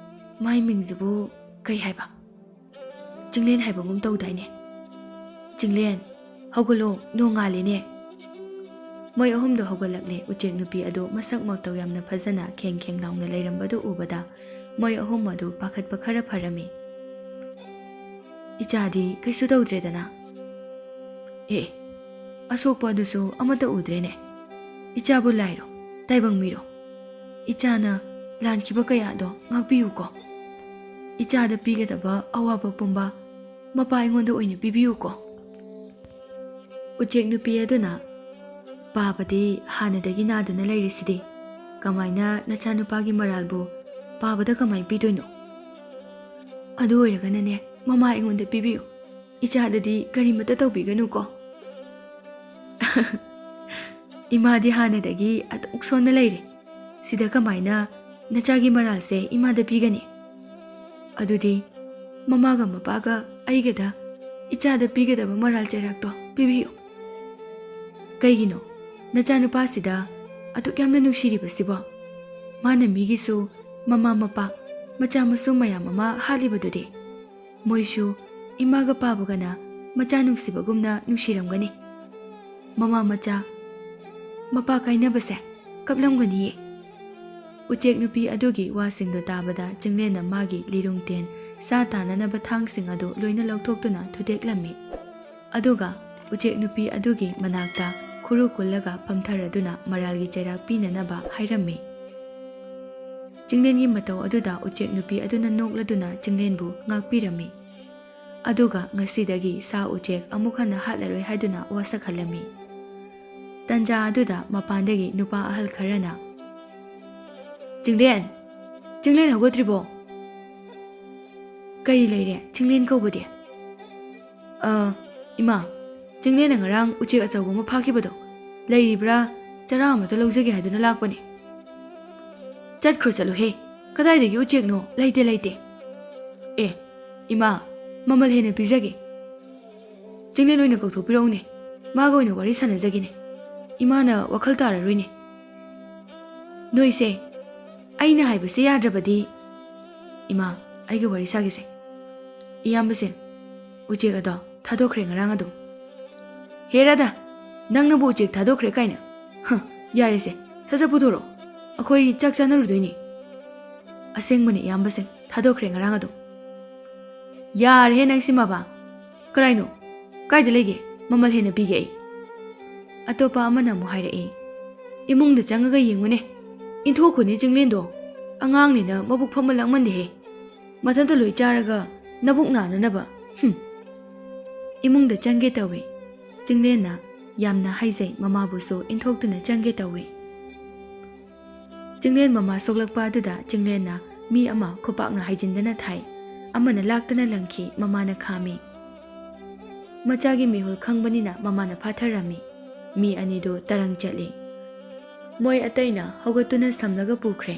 ꯃꯥꯏ ꯃꯤꯡꯗꯨꯕꯨ ꯀꯩ ꯍꯥꯏꯕ? ꯆꯤꯡꯂꯦꯟ ꯍꯥꯏꯕꯒꯨꯝ ꯇꯧꯗꯥꯏꯅꯦ? ꯆꯤꯡꯂꯦꯟ, ꯍꯧꯒꯠꯂꯣ, ꯅꯣꯡꯉꯥꯜꯂꯦꯅꯦ꯫ ꯃꯣꯏ ꯑꯍꯨꯝꯗꯣ ꯍꯧꯒꯠꯂꯛꯂꯦ꯫ ꯎꯆꯦꯛ ꯅꯨꯄꯤ ꯑꯗꯨ ꯃꯁꯛ ꯃꯇꯧ ꯌꯥꯝꯅ ꯐꯖꯅ ꯈꯦꯡ ꯈꯦꯡ ꯂꯥꯎꯅ ꯂꯩꯔꯝꯕꯗꯨ ꯎꯕꯗ ꯃꯣꯏ ꯑꯍꯨꯝ ꯑꯗꯨ ꯄꯥꯈꯠꯄ ꯈꯔ ꯐꯔꯝꯃꯤ꯫ ꯏꯆꯥꯗꯤ ꯀꯩꯁꯨ ꯇꯧꯗ꯭ꯔꯦꯗꯅ? ꯑꯦ, ꯑꯁꯣꯛꯄ ꯑꯗꯨꯁꯨ ꯑꯃꯠꯇ ꯎꯗ꯭ꯔꯦꯅꯦ꯫ ꯏꯆꯥꯕꯨ ꯂꯥꯏꯔꯣ, ꯇꯥꯏꯕꯪ ꯃꯤꯔꯣ? ꯏꯆꯥꯅ ꯂꯥꯟꯈꯤꯕ ꯀꯌꯥꯗꯣ ꯉꯥꯛꯄꯤꯌꯨꯀꯣ꯫ ꯏꯆꯥꯗ ꯄꯤꯒꯗꯕ ꯑꯋꯥꯕ ꯄꯨꯝꯕ ꯃꯄꯥ ꯑꯩꯉꯣꯟꯗ ꯑꯣꯏꯅ ꯄꯤꯕꯤꯌꯨꯀꯣ꯫ ꯎꯆꯦꯛ ꯅꯨꯄꯤ ꯑꯗꯨꯅ, "ꯄꯥꯕꯗꯤ ꯍꯥꯟꯅꯗꯒꯤ ꯅꯥꯗꯨꯅ ꯂꯩꯔꯤꯁꯤꯗꯤ, ꯀꯃꯥꯏꯅ ꯅꯆꯥꯅꯨꯄꯥꯒꯤ ꯃꯔꯥꯜꯕꯨ ꯄꯥꯕꯗ ꯀꯃꯥꯏ ꯄꯤꯗꯣꯏꯅꯣ? ꯑꯗꯨ ꯑꯣꯏꯔꯒꯅꯅꯦ, ꯃꯃꯥ ꯑꯩꯉꯣꯟꯗ ꯄꯤꯕꯤꯌꯨ꯫ ꯏꯆꯥꯗꯗꯤ ꯀꯔꯤꯃꯠꯇ ꯇꯧꯕꯤꯒꯅꯨꯀꯣ꯫" "ꯏꯃꯥꯗꯤ ꯍꯥꯟꯅꯗꯒꯤ ꯑꯗꯨꯛ ꯁꯣꯟꯅ ꯂꯩꯔꯦ꯫ ꯁꯤꯗ ꯀꯃꯥꯏꯅ ꯅꯆꯥꯒꯤ ꯃꯔꯥꯜꯁꯦ ꯏꯃꯥꯗ ꯄꯤꯒꯅꯤ? ꯑꯗꯨꯗꯤ ꯃꯃꯥꯒ ꯃꯄꯥꯒ ꯑꯩꯒꯗ ꯏꯆꯥꯗ ꯄꯤꯒꯗꯕ ꯃꯔꯥꯜ ꯆꯩꯔꯥꯛꯇꯣ ꯄꯤꯕꯤꯌꯨ꯫ ꯀꯩꯒꯤꯅꯣ ꯅꯆꯥꯅꯨꯄꯥꯁꯤꯗ ꯑꯗꯨꯛ ꯌꯥꯝꯅ ꯅꯨꯡꯁꯤꯔꯤꯕꯁꯤꯕꯣ? ꯃꯥꯅ ꯃꯤꯒꯤꯁꯨ ꯃꯃꯥ ꯃꯄꯥ, ꯃꯆꯥ ꯃꯁꯨ ꯃꯌꯥꯝ ꯑꯃ ꯍꯥꯠꯂꯤꯕꯗꯨꯗꯤ꯫ ꯃꯣꯏꯁꯨ ꯏꯃꯥꯒ ꯄꯥꯕꯒꯅ ꯃꯆꯥ ꯅꯨꯡꯁꯤꯕꯒꯨꯝꯅ ꯅꯨꯡꯁꯤꯔꯝꯒꯅꯤ꯫ ꯃꯃꯥ ꯃꯆꯥ, ꯃꯄꯥ ꯀꯥꯏꯅꯕꯁꯦ ꯀꯞꯂꯝꯒꯅꯤꯌꯦ꯫" ꯎꯆꯦꯛ ꯅꯨꯄꯤ ꯑꯗꯨꯒꯤ ꯋꯥꯁꯤꯡꯗꯣ ꯇꯥꯕꯗ ꯆꯤꯡꯂꯦꯟꯅ ꯃꯥꯒꯤ ꯂꯤꯔꯨꯡ ꯇꯦꯟ ꯁꯥ ꯇꯥꯟꯅꯅꯕ ꯊꯥꯡꯁꯤꯡ ꯑꯗꯨ ꯂꯣꯏꯅ ꯂꯧꯊꯣꯛꯇꯨꯅ ꯊꯨꯗꯦꯛꯂꯝꯃꯤ꯫ ꯑꯗꯨꯒ ꯎꯆꯦꯛ ꯅꯨꯄꯤ ꯑꯗꯨꯒꯤ ꯃꯅꯥꯛꯇ ꯈꯨꯔꯨ ꯀꯨꯜꯂꯒ ꯐꯝꯊꯔꯗꯨꯅ ꯃꯔꯥꯜꯒꯤ ꯆꯩꯔꯥꯛ ꯄꯤꯅꯅꯕ ꯍꯥꯏꯔꯝꯃꯤ꯫ ꯆꯤꯡꯂꯦꯟꯒꯤ ꯃꯇꯧ ꯑꯗꯨꯗ ꯎꯆꯦꯛ ꯅꯨꯄꯤ ꯑꯗꯨꯅ ꯅꯣꯛꯂꯗꯨꯅ ꯆꯤꯡꯂꯦꯟꯕꯨ ꯉꯥꯛꯄꯤꯔꯝꯃꯤ꯫ ꯑꯗꯨꯒ ꯉꯁꯤꯗꯒꯤ ꯁꯥ ꯎꯆꯦꯛ ꯑꯃꯨꯛ ꯍꯟꯅ ꯍꯥꯠꯂꯔꯣꯏ ꯍꯥꯏꯗꯨꯅ ꯋꯥꯁꯛꯍꯜꯂꯝꯃꯤ꯫ ꯇꯟꯖꯥ ꯑꯗꯨꯗ ꯃꯄꯥꯟꯗꯒꯤ ꯅꯨꯄꯥ ꯑꯍꯜ ꯈꯔꯅ, "ꯆꯤꯡꯂꯦꯟ! ꯆꯤꯡꯂꯦꯟ ꯍꯧꯒꯠꯇ꯭ꯔꯤꯕꯣ?" "ꯀꯔꯤ ꯂꯩꯔꯦ ꯆꯤꯡꯂꯦꯟ ꯀꯧꯕꯗꯤ?" "ꯑ, ꯏꯃꯥ, ꯆꯤꯡꯂꯦꯟꯅ ꯉꯔꯥꯡ ꯎꯆꯦꯛ ꯑꯆꯧꯕ ꯑꯃ ꯐꯥꯈꯤꯕꯗꯣ ꯂꯩꯔꯤꯕ꯭ꯔꯥ? ꯆꯔꯥ ꯑꯃꯇ ꯂꯧꯖꯒꯦ ꯍꯥꯏꯗꯨꯅ ꯂꯥꯛꯄꯅꯦ꯫" "ꯆꯠꯈ꯭ꯔꯣ ꯆꯠꯂꯨꯍꯦ, ꯀꯗꯥꯏꯗꯒꯤ ꯎꯆꯦꯛꯅꯣ? ꯂꯩꯇꯦ, ꯂꯩꯇꯦ꯫" "ꯑꯦ, ꯏꯃꯥ, ꯃꯃꯜ ꯍꯦꯟꯅ ꯄꯤꯖꯒꯦ꯫ ꯆꯤꯡꯂꯦꯟ ꯑꯣꯏꯅ ꯀꯧꯊꯣꯛꯄꯤꯔꯛꯎꯅꯦ, ꯃꯥꯒ ꯑꯣꯏꯅ ꯋꯥꯔꯤ ꯁꯥꯟꯅꯖꯒꯦꯅꯦ꯫ ꯏꯃꯥꯅ ꯋꯥꯈꯜ ꯇꯥꯔꯔꯣꯏꯅꯦ꯫" "ꯅꯣꯏꯁꯦ, ꯑꯩꯅ ꯍꯥꯏꯕꯁꯦ ꯌꯥꯗ꯭ꯔꯕꯗꯤ꯫" "ꯏꯃꯥ, ꯑꯩꯒ ꯋꯥꯔꯤ ꯁꯥꯒꯦꯁꯦ꯫" "ꯏꯌꯥꯝꯕꯁꯦ, ꯎꯆꯦꯛ ꯑꯗꯣ ꯊꯥꯗꯣꯛꯈ꯭ꯔꯦ ꯉꯔꯥꯡ ꯑꯗꯨꯝ꯫" "ꯍꯦ ꯔꯥꯙꯥ, ꯅꯪꯅꯕꯨ ꯎꯆꯦꯛ ꯊꯥꯗꯣꯛꯈ꯭ꯔꯦ ꯀꯥꯏꯅ? ꯍ, ꯌꯥꯔꯦꯁꯦ, ꯁꯠ ꯁꯠ ꯄꯨꯊꯣꯔꯛꯑꯣ, ꯑꯩꯈꯣꯏ ꯆꯥꯛ ꯆꯥꯅꯔꯨꯗꯣꯏꯅꯤ꯫" "ꯑꯁꯦꯡꯕꯅꯦ ꯏꯌꯥꯝꯕꯁꯤꯡ, ꯊꯥꯗꯣꯛꯈ꯭ꯔꯦ ꯉꯔꯥꯡ ꯑꯗꯨꯝ꯫" "ꯌꯥꯔꯦꯍꯦ ꯅꯪ ꯁꯤꯃꯕ꯫ ꯀꯔꯥꯏꯅꯣ? ꯀꯥꯏꯗ ꯂꯩꯒꯦ? ꯃꯃꯜ ꯍꯦꯟꯅ ꯄꯤꯒꯦ ꯑꯩ꯫" ꯑꯇꯣꯞꯄ ꯑꯃꯅ ꯑꯃꯨꯛ ꯍꯥꯏꯔꯛꯏ, "ꯏꯃꯨꯡꯗ ꯆꯪꯉꯒ ꯌꯦꯡꯉꯨꯅꯦ, ꯏꯟꯊꯣꯛꯈꯣꯅꯦ ꯆꯤꯡꯂꯦꯟꯗꯣ꯫ ꯑꯉꯥꯡꯅꯤꯅ ꯃꯕꯨꯛ ꯐꯝꯕ ꯂꯥꯛꯃꯟꯗꯦꯍꯦ꯫ ꯃꯊꯟꯇ ꯂꯣꯏ ꯆꯥꯔꯒ ꯅꯕꯨꯛ ꯅꯥꯅꯅꯕ꯫ ꯍꯨꯝ꯫" ꯏꯃꯨꯡꯗ ꯆꯪꯒꯦ ꯇꯧꯏ꯫ ꯆꯤꯡꯂꯦꯟꯅ ꯌꯥꯝꯅ ꯍꯥꯏꯖꯩ, ꯃꯃꯥꯕꯨꯁꯨ ꯏꯟꯊꯣꯛꯇꯨꯅ ꯆꯪꯒꯦ ꯇꯧꯏ꯫ ꯆꯤꯡꯂꯦꯟ ꯃꯃꯥ ꯁꯣꯛꯂꯛꯄ ꯑꯗꯨꯗ ꯆꯤꯡꯂꯦꯟꯅ ꯃꯤ ꯑꯃ ꯈꯨꯄꯥꯛꯅ ꯍꯥꯏꯖꯤꯟꯗꯅ ꯊꯥꯏ꯫ ꯑꯃꯅ ꯂꯥꯛꯇꯅ ꯂꯪꯈꯤ, ꯃꯃꯥꯅ ꯈꯥꯝꯃꯤ꯫ ꯃꯆꯥꯒꯤ ꯃꯤꯍꯨꯜ ꯈꯪꯕꯅꯤꯅ ꯃꯃꯥꯅ ꯐꯥꯊꯔꯝꯃꯤ꯫ ꯃꯤ ꯑꯅꯤꯗꯨ ꯇꯔꯪ ꯆꯠꯂꯤ꯫ ꯃꯣꯏ ꯑꯇꯩꯅ ꯍꯧꯒꯠꯇꯨꯅ ꯁꯝꯂꯒ ꯄꯨꯈ꯭ꯔꯦ꯫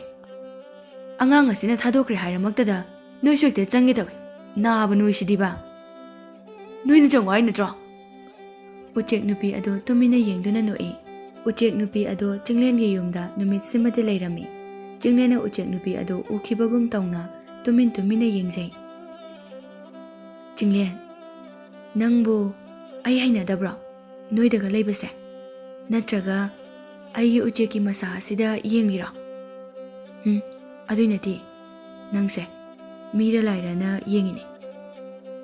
"ꯑꯉꯥꯡ ꯑꯁꯤꯅ ꯊꯥꯗꯣꯛꯈ꯭ꯔꯦ ꯍꯥꯏꯔꯃꯛꯇꯗ ꯅꯣꯏꯁꯨ ꯍꯦꯛꯇ ꯆꯪꯒꯦ ꯇꯧꯏ꯫ ꯅꯥꯕ ꯅꯣꯏꯁꯤꯗꯤꯕ꯫ ꯅꯣꯏꯅ ꯆꯪꯉꯣ ꯍꯥꯏ ꯅꯠꯇ꯭ꯔꯣ?" ꯎꯆꯦꯛ ꯅꯨꯄꯤ ꯑꯗꯨ ꯇꯨꯃꯤꯟꯅ ꯌꯦꯡꯗꯨꯅ ꯅꯣꯛꯏ꯫ ꯎꯆꯦꯛ ꯅꯨꯄꯤ ꯑꯗꯨ ꯆꯤꯡꯂꯦꯟꯒꯤ ꯌꯨꯝꯗ ꯅꯨꯃꯤꯠꯁꯤꯃꯗꯤ ꯂꯩꯔꯝꯃꯤ꯫ ꯆꯤꯡꯂꯦꯟꯅ ꯎꯆꯦꯛ ꯅꯨꯄꯤ ꯑꯗꯨ ꯎꯈꯤꯕꯒꯨꯝ ꯇꯧꯅ ꯇꯨꯃꯤꯟ ꯇꯨꯃꯤꯟꯅ ꯌꯦꯡꯖꯩ꯫ "ꯆꯤꯡꯂꯦꯟ, ꯅꯪꯕꯨ ꯑꯩ ꯍꯩꯅꯗꯕ꯭ꯔꯣ? ꯅꯣꯏꯗꯒ ꯂꯩꯕꯁꯦ? ꯅꯠꯇ꯭ꯔꯒ ꯑꯩꯒꯤ ꯎꯆꯦꯛꯀꯤ ꯃꯁꯥ ꯑꯁꯤꯗ ꯌꯦꯡꯂꯤꯔꯣ? ꯎꯝ, ꯑꯗꯨꯏ ꯅꯠꯇꯦ ꯅꯪꯁꯦ꯫ ꯃꯤꯔ ꯂꯥꯏꯔꯅ ꯌꯦꯡꯉꯤꯅꯦ꯫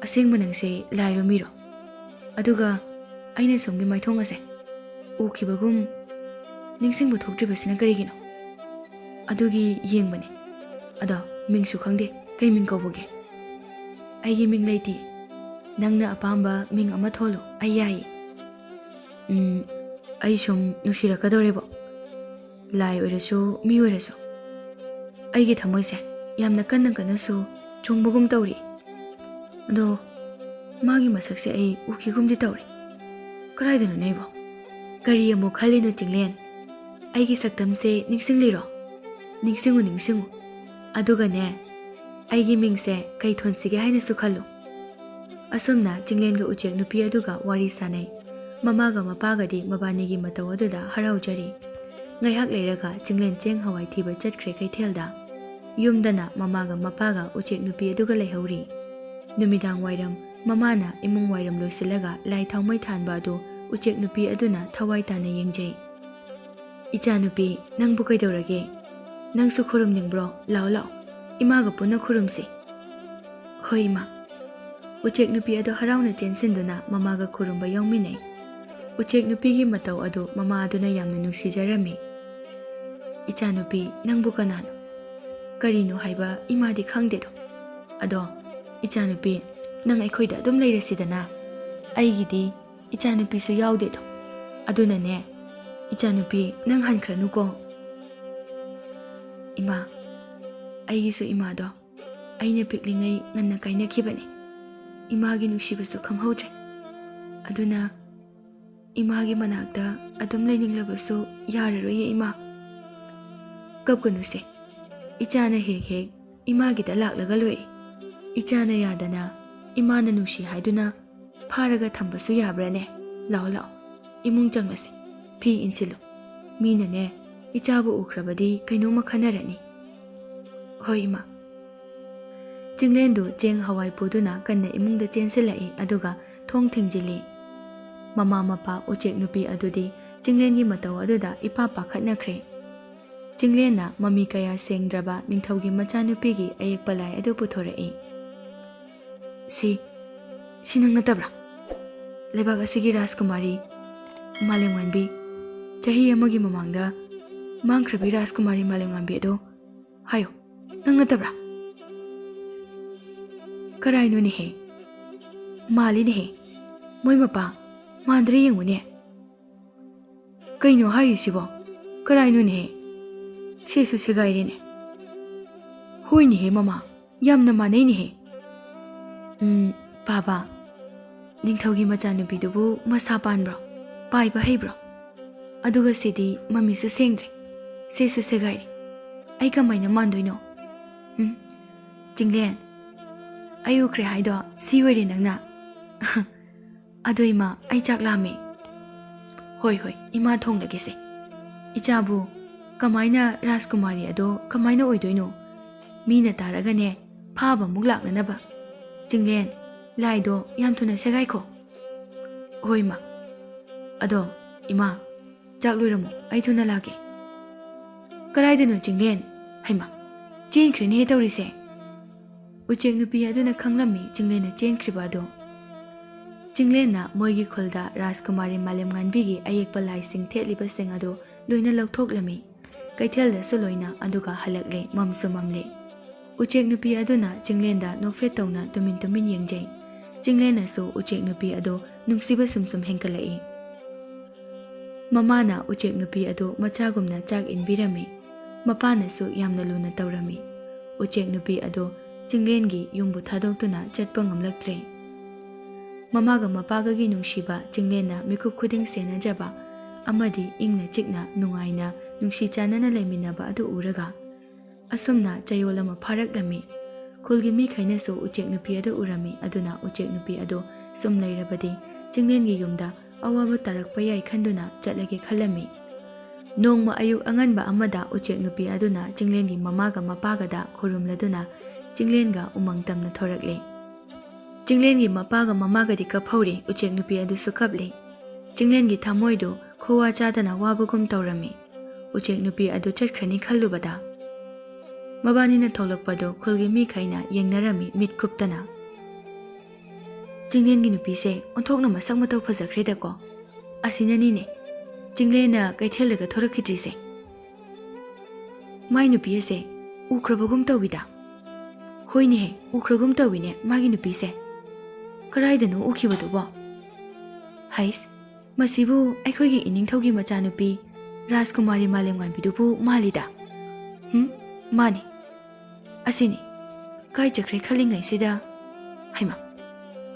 ꯑꯁꯦꯡꯕ ꯅꯪꯁꯦ ꯂꯥꯏꯔꯣ ꯃꯤꯔꯣ? ꯑꯗꯨꯒ ꯑꯩꯅ ꯁꯣꯝꯒꯤ ꯃꯥꯏꯊꯣꯡ ꯑꯁꯦ ꯎꯈꯤꯕꯒꯨꯝ ꯅꯤꯡꯁꯤꯡꯕ ꯊꯣꯛꯇ꯭ꯔꯤꯕꯁꯤꯅ ꯀꯔꯤꯒꯤꯅꯣ? ꯑꯗꯨꯒꯤ ꯌꯦꯡꯕꯅꯦ꯫ ꯑꯗꯣ ꯃꯤꯡꯁꯨ ꯈꯪꯗꯦ, ꯀꯩ ꯃꯤꯡ ꯀꯧꯕꯒꯦ? ꯑꯩꯒꯤ ꯃꯤꯡ ꯂꯩꯇꯦ꯫ ꯅꯪꯅ ꯑꯄꯥꯝꯕ ꯃꯤꯡ ꯑꯃ ꯊꯣꯜꯂꯨ, ꯑꯩ ꯌꯥꯏꯌꯦ꯫ ꯎꯝ, ꯑꯩ ꯁꯨꯝ ꯅꯨꯡꯁꯤꯔꯛꯀꯗꯧꯔꯦꯕꯣ꯫ ꯂꯥꯏ ꯑꯣꯏꯔꯁꯨ, ꯃꯤ ꯑꯣꯏꯔꯁꯨ꯫ ꯑꯩꯒꯤ ꯊꯃꯣꯏꯁꯦ ꯌꯥꯝꯅ ꯀꯟꯅ ꯀꯟꯅꯁꯨ ꯆꯣꯡꯕꯒꯨꯝ ꯇꯧꯔꯤ꯫ ꯑꯗꯣ ꯃꯥꯒꯤ ꯃꯁꯛꯁꯦ ꯑꯩ ꯎꯈꯤꯒꯨꯝꯗꯤ ꯇꯧꯔꯦ꯫ ꯀꯗꯥꯏꯗꯅꯣꯅꯦ ꯑꯩꯕꯣ? ꯀꯔꯤ ꯑꯃꯨꯛ ꯈꯜꯂꯤꯅꯣ ꯆꯤꯡꯂꯦꯟ? ꯑꯩꯒꯤ ꯁꯛꯇꯝꯁꯦ ꯅꯤꯡꯁꯤꯡꯂꯤꯔꯣ? ꯅꯤꯡꯁꯤꯡꯉꯨ, ꯅꯤꯡꯁꯤꯡꯉꯨ꯫ ꯑꯗꯨꯒꯅꯦ, ꯑꯩꯒꯤ ꯃꯤꯡꯁꯦ ꯀꯩ ꯊꯣꯟꯁꯤꯒꯦ ꯍꯥꯏꯅꯁꯨ ꯈꯜꯂꯨ꯫ ꯑꯁꯨꯝꯅ ꯆꯤꯡꯂꯦꯟꯒ ꯎꯆꯦꯛ ꯅꯨꯄꯤ ꯑꯗꯨꯒ ꯋꯥꯔꯤ ꯁꯥꯅꯩ꯫ ꯃꯃꯥꯒ ꯃꯄꯥꯒꯗꯤ ꯃꯕꯥꯅꯤꯒꯤ ꯃꯇꯧ ꯑꯗꯨꯗ ꯍꯔꯥꯎꯖꯔꯤ꯫ ꯉꯥꯏꯍꯥꯛ ꯂꯩꯔꯒ ꯆꯤꯡꯂꯦꯟ ꯆꯦꯡ ꯍꯋꯥꯏ ꯊꯤꯕ ꯆꯠꯈ꯭ꯔꯦ ꯀꯩꯊꯦꯜꯗ꯫ ꯌꯨꯝꯗꯅ ꯃꯃꯥꯒ ꯃꯄꯥꯒ ꯎꯆꯦꯛ ꯅꯨꯄꯤ ꯑꯗꯨꯒ ꯂꯩꯍꯧꯔꯤ꯫ ꯅꯨꯃꯤꯗꯥꯡ ꯋꯥꯏꯔꯝ ꯃꯃꯥꯅ ꯏꯃꯨꯡ ꯋꯥꯏꯔꯝ ꯂꯣꯏꯁꯤꯜꯂꯒ ꯂꯥꯏ ꯊꯥꯎꯃꯩ ꯊꯥꯟꯕ ꯑꯗꯨ ꯎꯆꯦꯛ ꯅꯨꯄꯤ ꯑꯗꯨꯅ ꯊꯋꯥꯏ ꯇꯥꯅ ꯌꯦꯡꯖꯩ꯫ "ꯏꯆꯥꯅꯨꯄꯤ, ꯅꯪꯕꯨ ꯀꯩꯗꯧꯔꯒꯦ? ꯅꯪꯁꯨ ꯈꯨꯔꯨꯝꯅꯤꯡꯕ꯭ꯔꯣ? ꯂꯥꯛꯑꯣ, ꯂꯥꯛꯑꯣ, ꯏꯃꯥꯒ ꯄꯨꯟꯅ ꯈꯨꯔꯨꯝꯁꯤ꯫" "ꯍꯣꯏ, ꯏꯃꯥ꯫" ꯎꯆꯦꯛ ꯅꯨꯄꯤ ꯑꯗꯣ ꯍꯔꯥꯎꯅ ꯆꯦꯟꯁꯤꯟꯗꯨꯅ ꯃꯃꯥꯒ ꯈꯨꯔꯨꯝꯕ ꯌꯥꯎꯃꯤꯟꯅꯩ꯫ ꯎꯆꯦꯛ ꯅꯨꯄꯤꯒꯤ ꯃꯇꯧ ꯑꯗꯨ ꯃꯃꯥ ꯑꯗꯨꯅ ꯌꯥꯝꯅ ꯅꯨꯡꯁꯤꯖꯔꯝꯃꯤ꯫ "ꯏꯆꯥꯅꯨꯄꯤ, ꯅꯪꯕꯨ ꯀꯅꯥꯅꯣ? ꯀꯔꯤꯅꯣ ꯍꯥꯏꯕ ꯏꯃꯥꯗꯤ ꯈꯪꯗꯦꯗꯣ꯫ ꯑꯗꯣ, ꯏꯆꯥꯅꯨꯄꯤ, ꯅꯪ ꯑꯩꯈꯣꯏꯗ ꯑꯗꯨꯝ ꯂꯩꯔꯁꯤꯗꯅ꯫ ꯑꯩꯒꯤꯗꯤ ꯏꯆꯥꯅꯨꯄꯤꯁꯨ ꯌꯥꯎꯗꯦꯗꯣ꯫ ꯑꯗꯨꯅꯅꯦ, ꯏꯆꯥꯅꯨꯄꯤ, ꯅꯪ ꯍꯟꯈ꯭ꯔꯅꯨꯀꯣ꯫" "ꯏꯃꯥ, ꯑꯩꯒꯤꯁꯨ ꯏꯃꯥꯗꯣ ꯑꯩꯅ ꯄꯤꯛꯂꯤꯉꯩ ꯉꯟꯅ ꯀꯥꯏꯅꯈꯤꯕꯅꯤ꯫ ꯏꯃꯥꯒꯤ ꯅꯨꯡꯁꯤꯕꯁꯨ ꯈꯪꯍꯧꯗ꯭ꯔꯦ꯫ ꯑꯗꯨꯅ ꯏꯃꯥꯒꯤ ꯃꯅꯥꯛꯇ ꯑꯗꯨꯝ ꯂꯩꯅꯤꯡꯂꯕꯁꯨ ꯌꯥꯔꯔꯣꯏꯌꯦ, ꯏꯃꯥ꯫" "ꯀꯞꯀꯅꯨꯁꯦ꯫ ꯏꯆꯥꯅ ꯍꯦꯛ ꯍꯦꯛ ꯏꯃꯥꯒꯤꯗ ꯂꯥꯛꯂꯒ ꯂꯣꯏꯔꯦ꯫ ꯏꯆꯥꯅ ꯌꯥꯗꯅ ꯏꯃꯥꯅ ꯅꯨꯡꯁꯤ ꯍꯥꯏꯗꯨꯅ ꯐꯥꯔꯒ ꯊꯝꯕꯁꯨ ꯌꯥꯕ꯭ꯔꯥꯅꯦ? ꯂꯥꯛꯑꯣ, ꯂꯥꯛꯑꯣ, ꯏꯃꯨꯡ ꯆꯪꯂꯁꯤ꯫ ꯐꯤ ꯏꯟꯁꯤꯜꯂꯨ꯫ ꯃꯤꯅꯅꯦ, ꯏꯆꯥꯕꯨ ꯎꯈ꯭ꯔꯕꯗꯤ ꯀꯩꯅꯣꯝꯃ ꯈꯟꯅꯔꯅꯤ꯫" "ꯍꯣꯏ, ꯏꯃꯥ꯫" ꯆꯤꯡꯂꯦꯟꯗꯨ ꯆꯦꯡ ꯍꯋꯥꯏ ꯄꯨꯗꯨꯅ ꯀꯟꯅ ꯏꯃꯨꯡꯗ ꯆꯦꯟꯁꯤꯜꯂꯛꯏ, ꯑꯗꯨꯒ ꯊꯣꯡ ꯊꯤꯡꯖꯤꯜꯂꯤ꯫ ꯃꯃꯥ ꯃꯄꯥ ꯎꯆꯦꯛ ꯅꯨꯄꯤ ꯑꯗꯨꯗꯤ ꯆꯤꯡꯂꯦꯟꯒꯤ ꯃꯇꯧ ꯑꯗꯨꯗ ꯏꯄꯥ ꯄꯥꯈꯠꯅꯈ꯭ꯔꯦ꯫ ꯆꯤꯡꯂꯦꯟꯅ ꯃꯃꯤ ꯀꯌꯥ ꯁꯦꯡꯗ꯭ꯔꯕ ꯅꯤꯡꯊꯧꯒꯤ ꯃꯆꯥꯅꯨꯄꯤꯒꯤ ꯑꯌꯦꯛꯄ ꯂꯥꯏ ꯑꯗꯨ ꯄꯨꯊꯣꯔꯛꯏ꯫ "ꯁꯤ, ꯁꯤ ꯅꯪ ꯅꯠꯇꯕ꯭ꯔꯥ? ꯂꯩꯕꯥꯛ ꯑꯁꯤꯒꯤ ꯔꯥꯖꯀꯨꯃꯥꯔꯤ ꯃꯥꯂꯦꯝꯉꯥꯟꯕꯤ, ꯆꯍꯤ ꯑꯃꯒꯤ ꯃꯃꯥꯡꯗ ꯃꯥꯡꯈ꯭ꯔꯕꯤ ꯔꯥꯖꯀꯨꯃꯥꯔꯤ ꯃꯥꯂꯦꯝꯉꯥꯟꯕꯤ ꯑꯗꯣ ꯍꯥꯏꯌꯣ, ꯅꯪ ꯅꯠꯇꯕ꯭ꯔꯥ?" "ꯀꯔꯥꯏꯅꯣꯅꯦꯍꯦ? ꯃꯥꯜꯂꯤꯅꯦꯍꯦ꯫ ꯃꯣꯏ ꯃꯄꯥ ꯃꯥꯟꯗ꯭ꯔꯦ ꯌꯦꯡꯉꯨꯅꯦ꯫ ꯀꯩꯅꯣ ꯍꯥꯏꯔꯤꯁꯤꯕꯣ? ꯀꯔꯥꯏꯅꯣꯅꯦꯍꯦ? ꯁꯦꯁꯨ ꯁꯦꯒꯥꯏꯔꯦꯅꯦ꯫ ꯍꯣꯏꯅꯦꯍꯦ ꯃꯃꯥ, ꯌꯥꯝꯅ ꯃꯥꯟꯅꯩꯅꯦꯍꯦ꯫ ꯎꯝ, ꯄꯥꯕ, ꯅꯤꯡꯊꯧꯒꯤ ꯃꯆꯥꯅꯨꯄꯤꯗꯨꯕꯨ ꯃꯁꯥ ꯄꯥꯟꯕ꯭ꯔꯣ? ꯄꯥꯏꯕ ꯍꯩꯕ꯭ꯔꯣ? ꯑꯗꯨꯒ ꯁꯤꯗꯤ ꯃꯃꯤꯁꯨ ꯁꯦꯡꯗ꯭ꯔꯦ, ꯁꯦꯁꯨ ꯁꯦꯒꯥꯏꯔꯦ꯫ ꯑꯩ ꯀꯃꯥꯏꯅ ꯃꯥꯟꯗꯣꯏꯅꯣ? ꯎꯝ, ꯆꯤꯡꯂꯦꯟ, ꯑꯩ ꯎꯈ꯭ꯔꯦ ꯍꯥꯏꯗꯣ ꯁꯤ ꯑꯣꯏꯔꯦ ꯅꯪꯅ?" "ꯑꯗꯣ ꯏꯃꯥ, ꯑꯩ ꯆꯥꯛ ꯂꯥꯝꯃꯦ꯫" "ꯍꯣꯏ, ꯍꯣꯏ, ꯏꯃꯥ ꯊꯣꯡꯂꯒꯦꯁꯦ꯫ ꯏꯆꯥꯕꯨ ꯀꯃꯥꯏꯅ ꯔꯥꯖꯀꯨꯃꯥꯔꯤ ꯑꯗꯣ ꯀꯃꯥꯏꯅ ꯑꯣꯏꯗꯣꯏꯅꯣ? ꯃꯤꯅ ꯇꯥꯔꯒꯅꯦ, ꯐꯥꯕ ꯑꯃꯨꯛ ꯂꯥꯛꯅꯅꯕ꯫ ꯆꯤꯡꯂꯦꯟ, ꯂꯥꯏꯗꯣ ꯌꯥꯝ ꯊꯨꯅ ꯁꯦꯒꯥꯏꯈꯣ꯫" "ꯍꯣꯏ, ꯏꯃꯥ꯫ ꯑꯗꯣ, ꯏꯃꯥ, ꯆꯥꯛ ꯂꯣꯏꯔꯝꯃꯣ, ꯑꯩ ꯊꯨꯅ ꯂꯥꯛꯀꯦ꯫" "ꯀꯗꯥꯏꯗꯅꯣ ꯆꯤꯡꯂꯦꯟ? ꯍꯩꯃꯥ, ꯆꯦꯟꯈ꯭ꯔꯦꯅꯦꯍꯦ ꯇꯧꯔꯤꯁꯦ꯫" ꯎꯆꯦꯛ ꯅꯨꯄꯤ ꯑꯗꯨꯅ ꯈꯪꯂꯝꯃꯤ ꯆꯤꯡꯂꯦꯟꯅ ꯆꯦꯟꯈ꯭ꯔꯤꯕ ꯑꯗꯨ꯫ ꯆꯤꯡꯂꯦꯟꯅ ꯃꯣꯏꯒꯤ ꯈꯨꯜꯗ ꯔꯥꯖꯀꯨꯃꯥꯔꯤ ꯃꯥꯂꯦꯝꯉꯥꯟꯕꯤꯒꯤ ꯑꯌꯦꯛꯄ ꯂꯥꯏꯁꯤꯡ ꯊꯦꯠꯂꯤꯕꯁꯤꯡ ꯑꯗꯨ ꯂꯣꯏꯅ ꯂꯧꯊꯣꯛꯂꯝꯃꯤ꯫ ꯀꯩꯊꯦꯜꯗꯁꯨ ꯂꯣꯏꯅ, ꯑꯗꯨꯒ ꯍꯜꯂꯛꯂꯦ, ꯃꯝꯁꯨ ꯃꯝꯂꯦ꯫ ꯎꯆꯦꯛ ꯅꯨꯄꯤ ꯑꯗꯨꯅ ꯆꯤꯡꯂꯦꯟꯗ ꯅꯣꯛꯐꯦꯠ ꯇꯧꯅ ꯇꯨꯃꯤꯟ ꯇꯨꯃꯤꯟ ꯌꯦꯡꯖꯩ꯫ ꯆꯤꯡꯂꯦꯟꯅꯁꯨ ꯎꯆꯦꯛ ꯅꯨꯄꯤ ꯑꯗꯨ ꯅꯨꯡꯁꯤꯕ ꯁꯨꯝ ꯁꯨꯝ ꯍꯦꯟꯒꯠꯂꯛꯏ꯫ ꯃꯃꯥꯅ ꯎꯆꯦꯛ ꯅꯨꯄꯤ ꯑꯗꯨ ꯃꯆꯥꯒꯨꯝꯅ ꯆꯥꯛ ꯏꯟꯕꯤꯔꯝꯃꯤ꯫ ꯃꯄꯥꯅꯁꯨ ꯌꯥꯝꯅ ꯂꯨꯅ ꯇꯧꯔꯝꯃꯤ꯫ ꯎꯆꯦꯛ ꯅꯨꯄꯤ ꯑꯗꯨ ꯆꯤꯡꯂꯦꯟꯒꯤ ꯌꯨꯝꯕꯨ ꯊꯥꯗꯣꯛꯇꯨꯅ ꯆꯠꯄ ꯉꯝꯂꯛꯇ꯭ꯔꯦ꯫ ꯃꯃꯥꯒ ꯃꯄꯥꯒꯒꯤ ꯅꯨꯡꯁꯤꯕ ꯆꯤꯡꯂꯦꯟꯅ ꯃꯤꯀꯨꯞ ꯈꯨꯗꯤꯡ ꯁꯦꯟꯅꯖꯕ ꯑꯃꯗꯤ ꯏꯪꯅ ꯆꯤꯛꯅ ꯅꯨꯡꯉꯥꯏꯅ ꯅꯨꯡꯁꯤ ꯆꯥꯟꯅꯅ ꯂꯩꯃꯤꯟꯅꯕ ꯑꯗꯨ ꯎꯔꯒ ꯑꯁꯨꯝꯅ ꯆꯌꯣꯜ ꯑꯃ ꯐꯥꯔꯛꯂꯝꯃꯤ꯫ ꯈꯨꯜꯒꯤ ꯃꯤꯈꯩꯅꯁꯨ ꯎꯆꯦꯛ ꯅꯨꯄꯤ ꯑꯗꯨ ꯎꯔꯝꯃꯤ꯫ ꯑꯗꯨꯅ ꯎꯆꯦꯛ ꯅꯨꯄꯤ ꯑꯗꯨ ꯁꯨꯝ ꯂꯩꯔꯕꯗꯤ ꯆꯤꯡꯂꯦꯟꯒꯤ ꯌꯨꯝꯗ ꯑꯋꯥꯕ ꯇꯥꯔꯛꯄ ꯌꯥꯏ ꯈꯟꯗꯨꯅ ꯆꯠꯂꯒꯦ ꯈꯜꯂꯝꯃꯤ꯫ ꯅꯣꯡꯃ ꯑꯌꯨꯛ ꯑꯉꯟꯕ ꯑꯃꯗ ꯎꯆꯦꯛ ꯅꯨꯄꯤ ꯑꯗꯨꯅ ꯆꯤꯡꯂꯦꯟꯒꯤ ꯃꯃꯥꯒ ꯃꯄꯥꯒꯗ ꯈꯨꯔꯨꯝꯂꯗꯨꯅ ꯆꯤꯡꯂꯦꯟꯒ ꯎꯃꯪ ꯇꯝꯅ ꯊꯣꯔꯛꯂꯦ꯫ ꯆꯤꯡꯂꯦꯟꯒꯤ ꯃꯄꯥꯒ ꯃꯃꯥꯒꯗꯤ ꯀꯞꯍꯧꯔꯦ, ꯎꯆꯦꯛ ꯅꯨꯄꯤ ꯑꯗꯨꯁꯨ ꯀꯞꯂꯦ꯫ ꯆꯤꯡꯂꯦꯟꯒꯤ ꯊꯃꯣꯏꯗꯨ ꯈꯨꯋꯥ ꯆꯥꯗꯅ ꯋꯥꯕꯒꯨꯝ ꯇꯧꯔꯝꯃꯤ꯫ ꯎꯆꯦꯛ ꯅꯨꯄꯤ ꯑꯗꯨ ꯆꯠꯈ꯭ꯔꯅꯤ ꯈꯜꯂꯨꯕꯗ, ꯃꯕꯥꯅꯤꯅ ꯊꯣꯛꯂꯛꯄꯗꯨ ꯈꯨꯜꯒꯤ ꯃꯤꯈꯩꯅ ꯌꯦꯡꯅꯔꯝꯃꯤ ꯃꯤꯠ ꯀꯨꯞꯇꯅ꯫ "ꯆꯤꯡꯂꯦꯟꯒꯤ ꯅꯨꯄꯤꯁꯦ ꯑꯣꯟꯊꯣꯛꯅ ꯃꯁꯛ ꯃꯇꯧ ꯐꯖꯈ꯭ꯔꯦꯗꯀꯣ꯫ ꯑꯁꯤꯅꯅꯤꯅꯦ ꯆꯤꯡꯂꯦꯟꯅ ꯀꯩꯊꯦꯜꯗꯒ ꯊꯣꯔꯛꯈꯤꯗ꯭ꯔꯤꯁꯦ꯫ ꯃꯥꯏ ꯅꯨꯄꯤ ꯑꯁꯦ ꯎꯈ꯭ꯔꯕꯒꯨꯝ ꯇꯧꯋꯤꯗ꯫" "ꯍꯣꯏꯅꯦꯍꯦ, ꯎꯈ꯭ꯔꯒꯨꯝ ꯇꯧꯋꯤꯅꯦ ꯃꯥꯒꯤ ꯅꯨꯄꯤꯁꯦ꯫ ꯀꯔꯥꯏꯗꯅꯣ ꯎꯈꯤꯕꯗꯨꯕꯣ? ꯍꯩꯁ, ꯃꯁꯤꯕꯨ ꯑꯩꯈꯣꯏꯒꯤ ꯏꯅꯤꯡꯊꯧꯒꯤ ꯃꯆꯥꯅꯨꯄꯤ ꯔꯥꯖꯀꯨꯃꯥꯔꯤ ꯃꯥꯂꯦꯝꯉꯥꯟꯕꯤꯗꯨꯕꯨ ꯃꯥꯜꯂꯤꯗ꯫ ꯍꯨꯝ, ꯃꯥꯅꯤ꯫ ꯑꯁꯤꯅꯤ, ꯀꯥꯏ ꯆꯠꯈ꯭ꯔꯦ ꯈꯜꯂꯤꯉꯩꯁꯤꯗ, ꯍꯩꯃꯥ,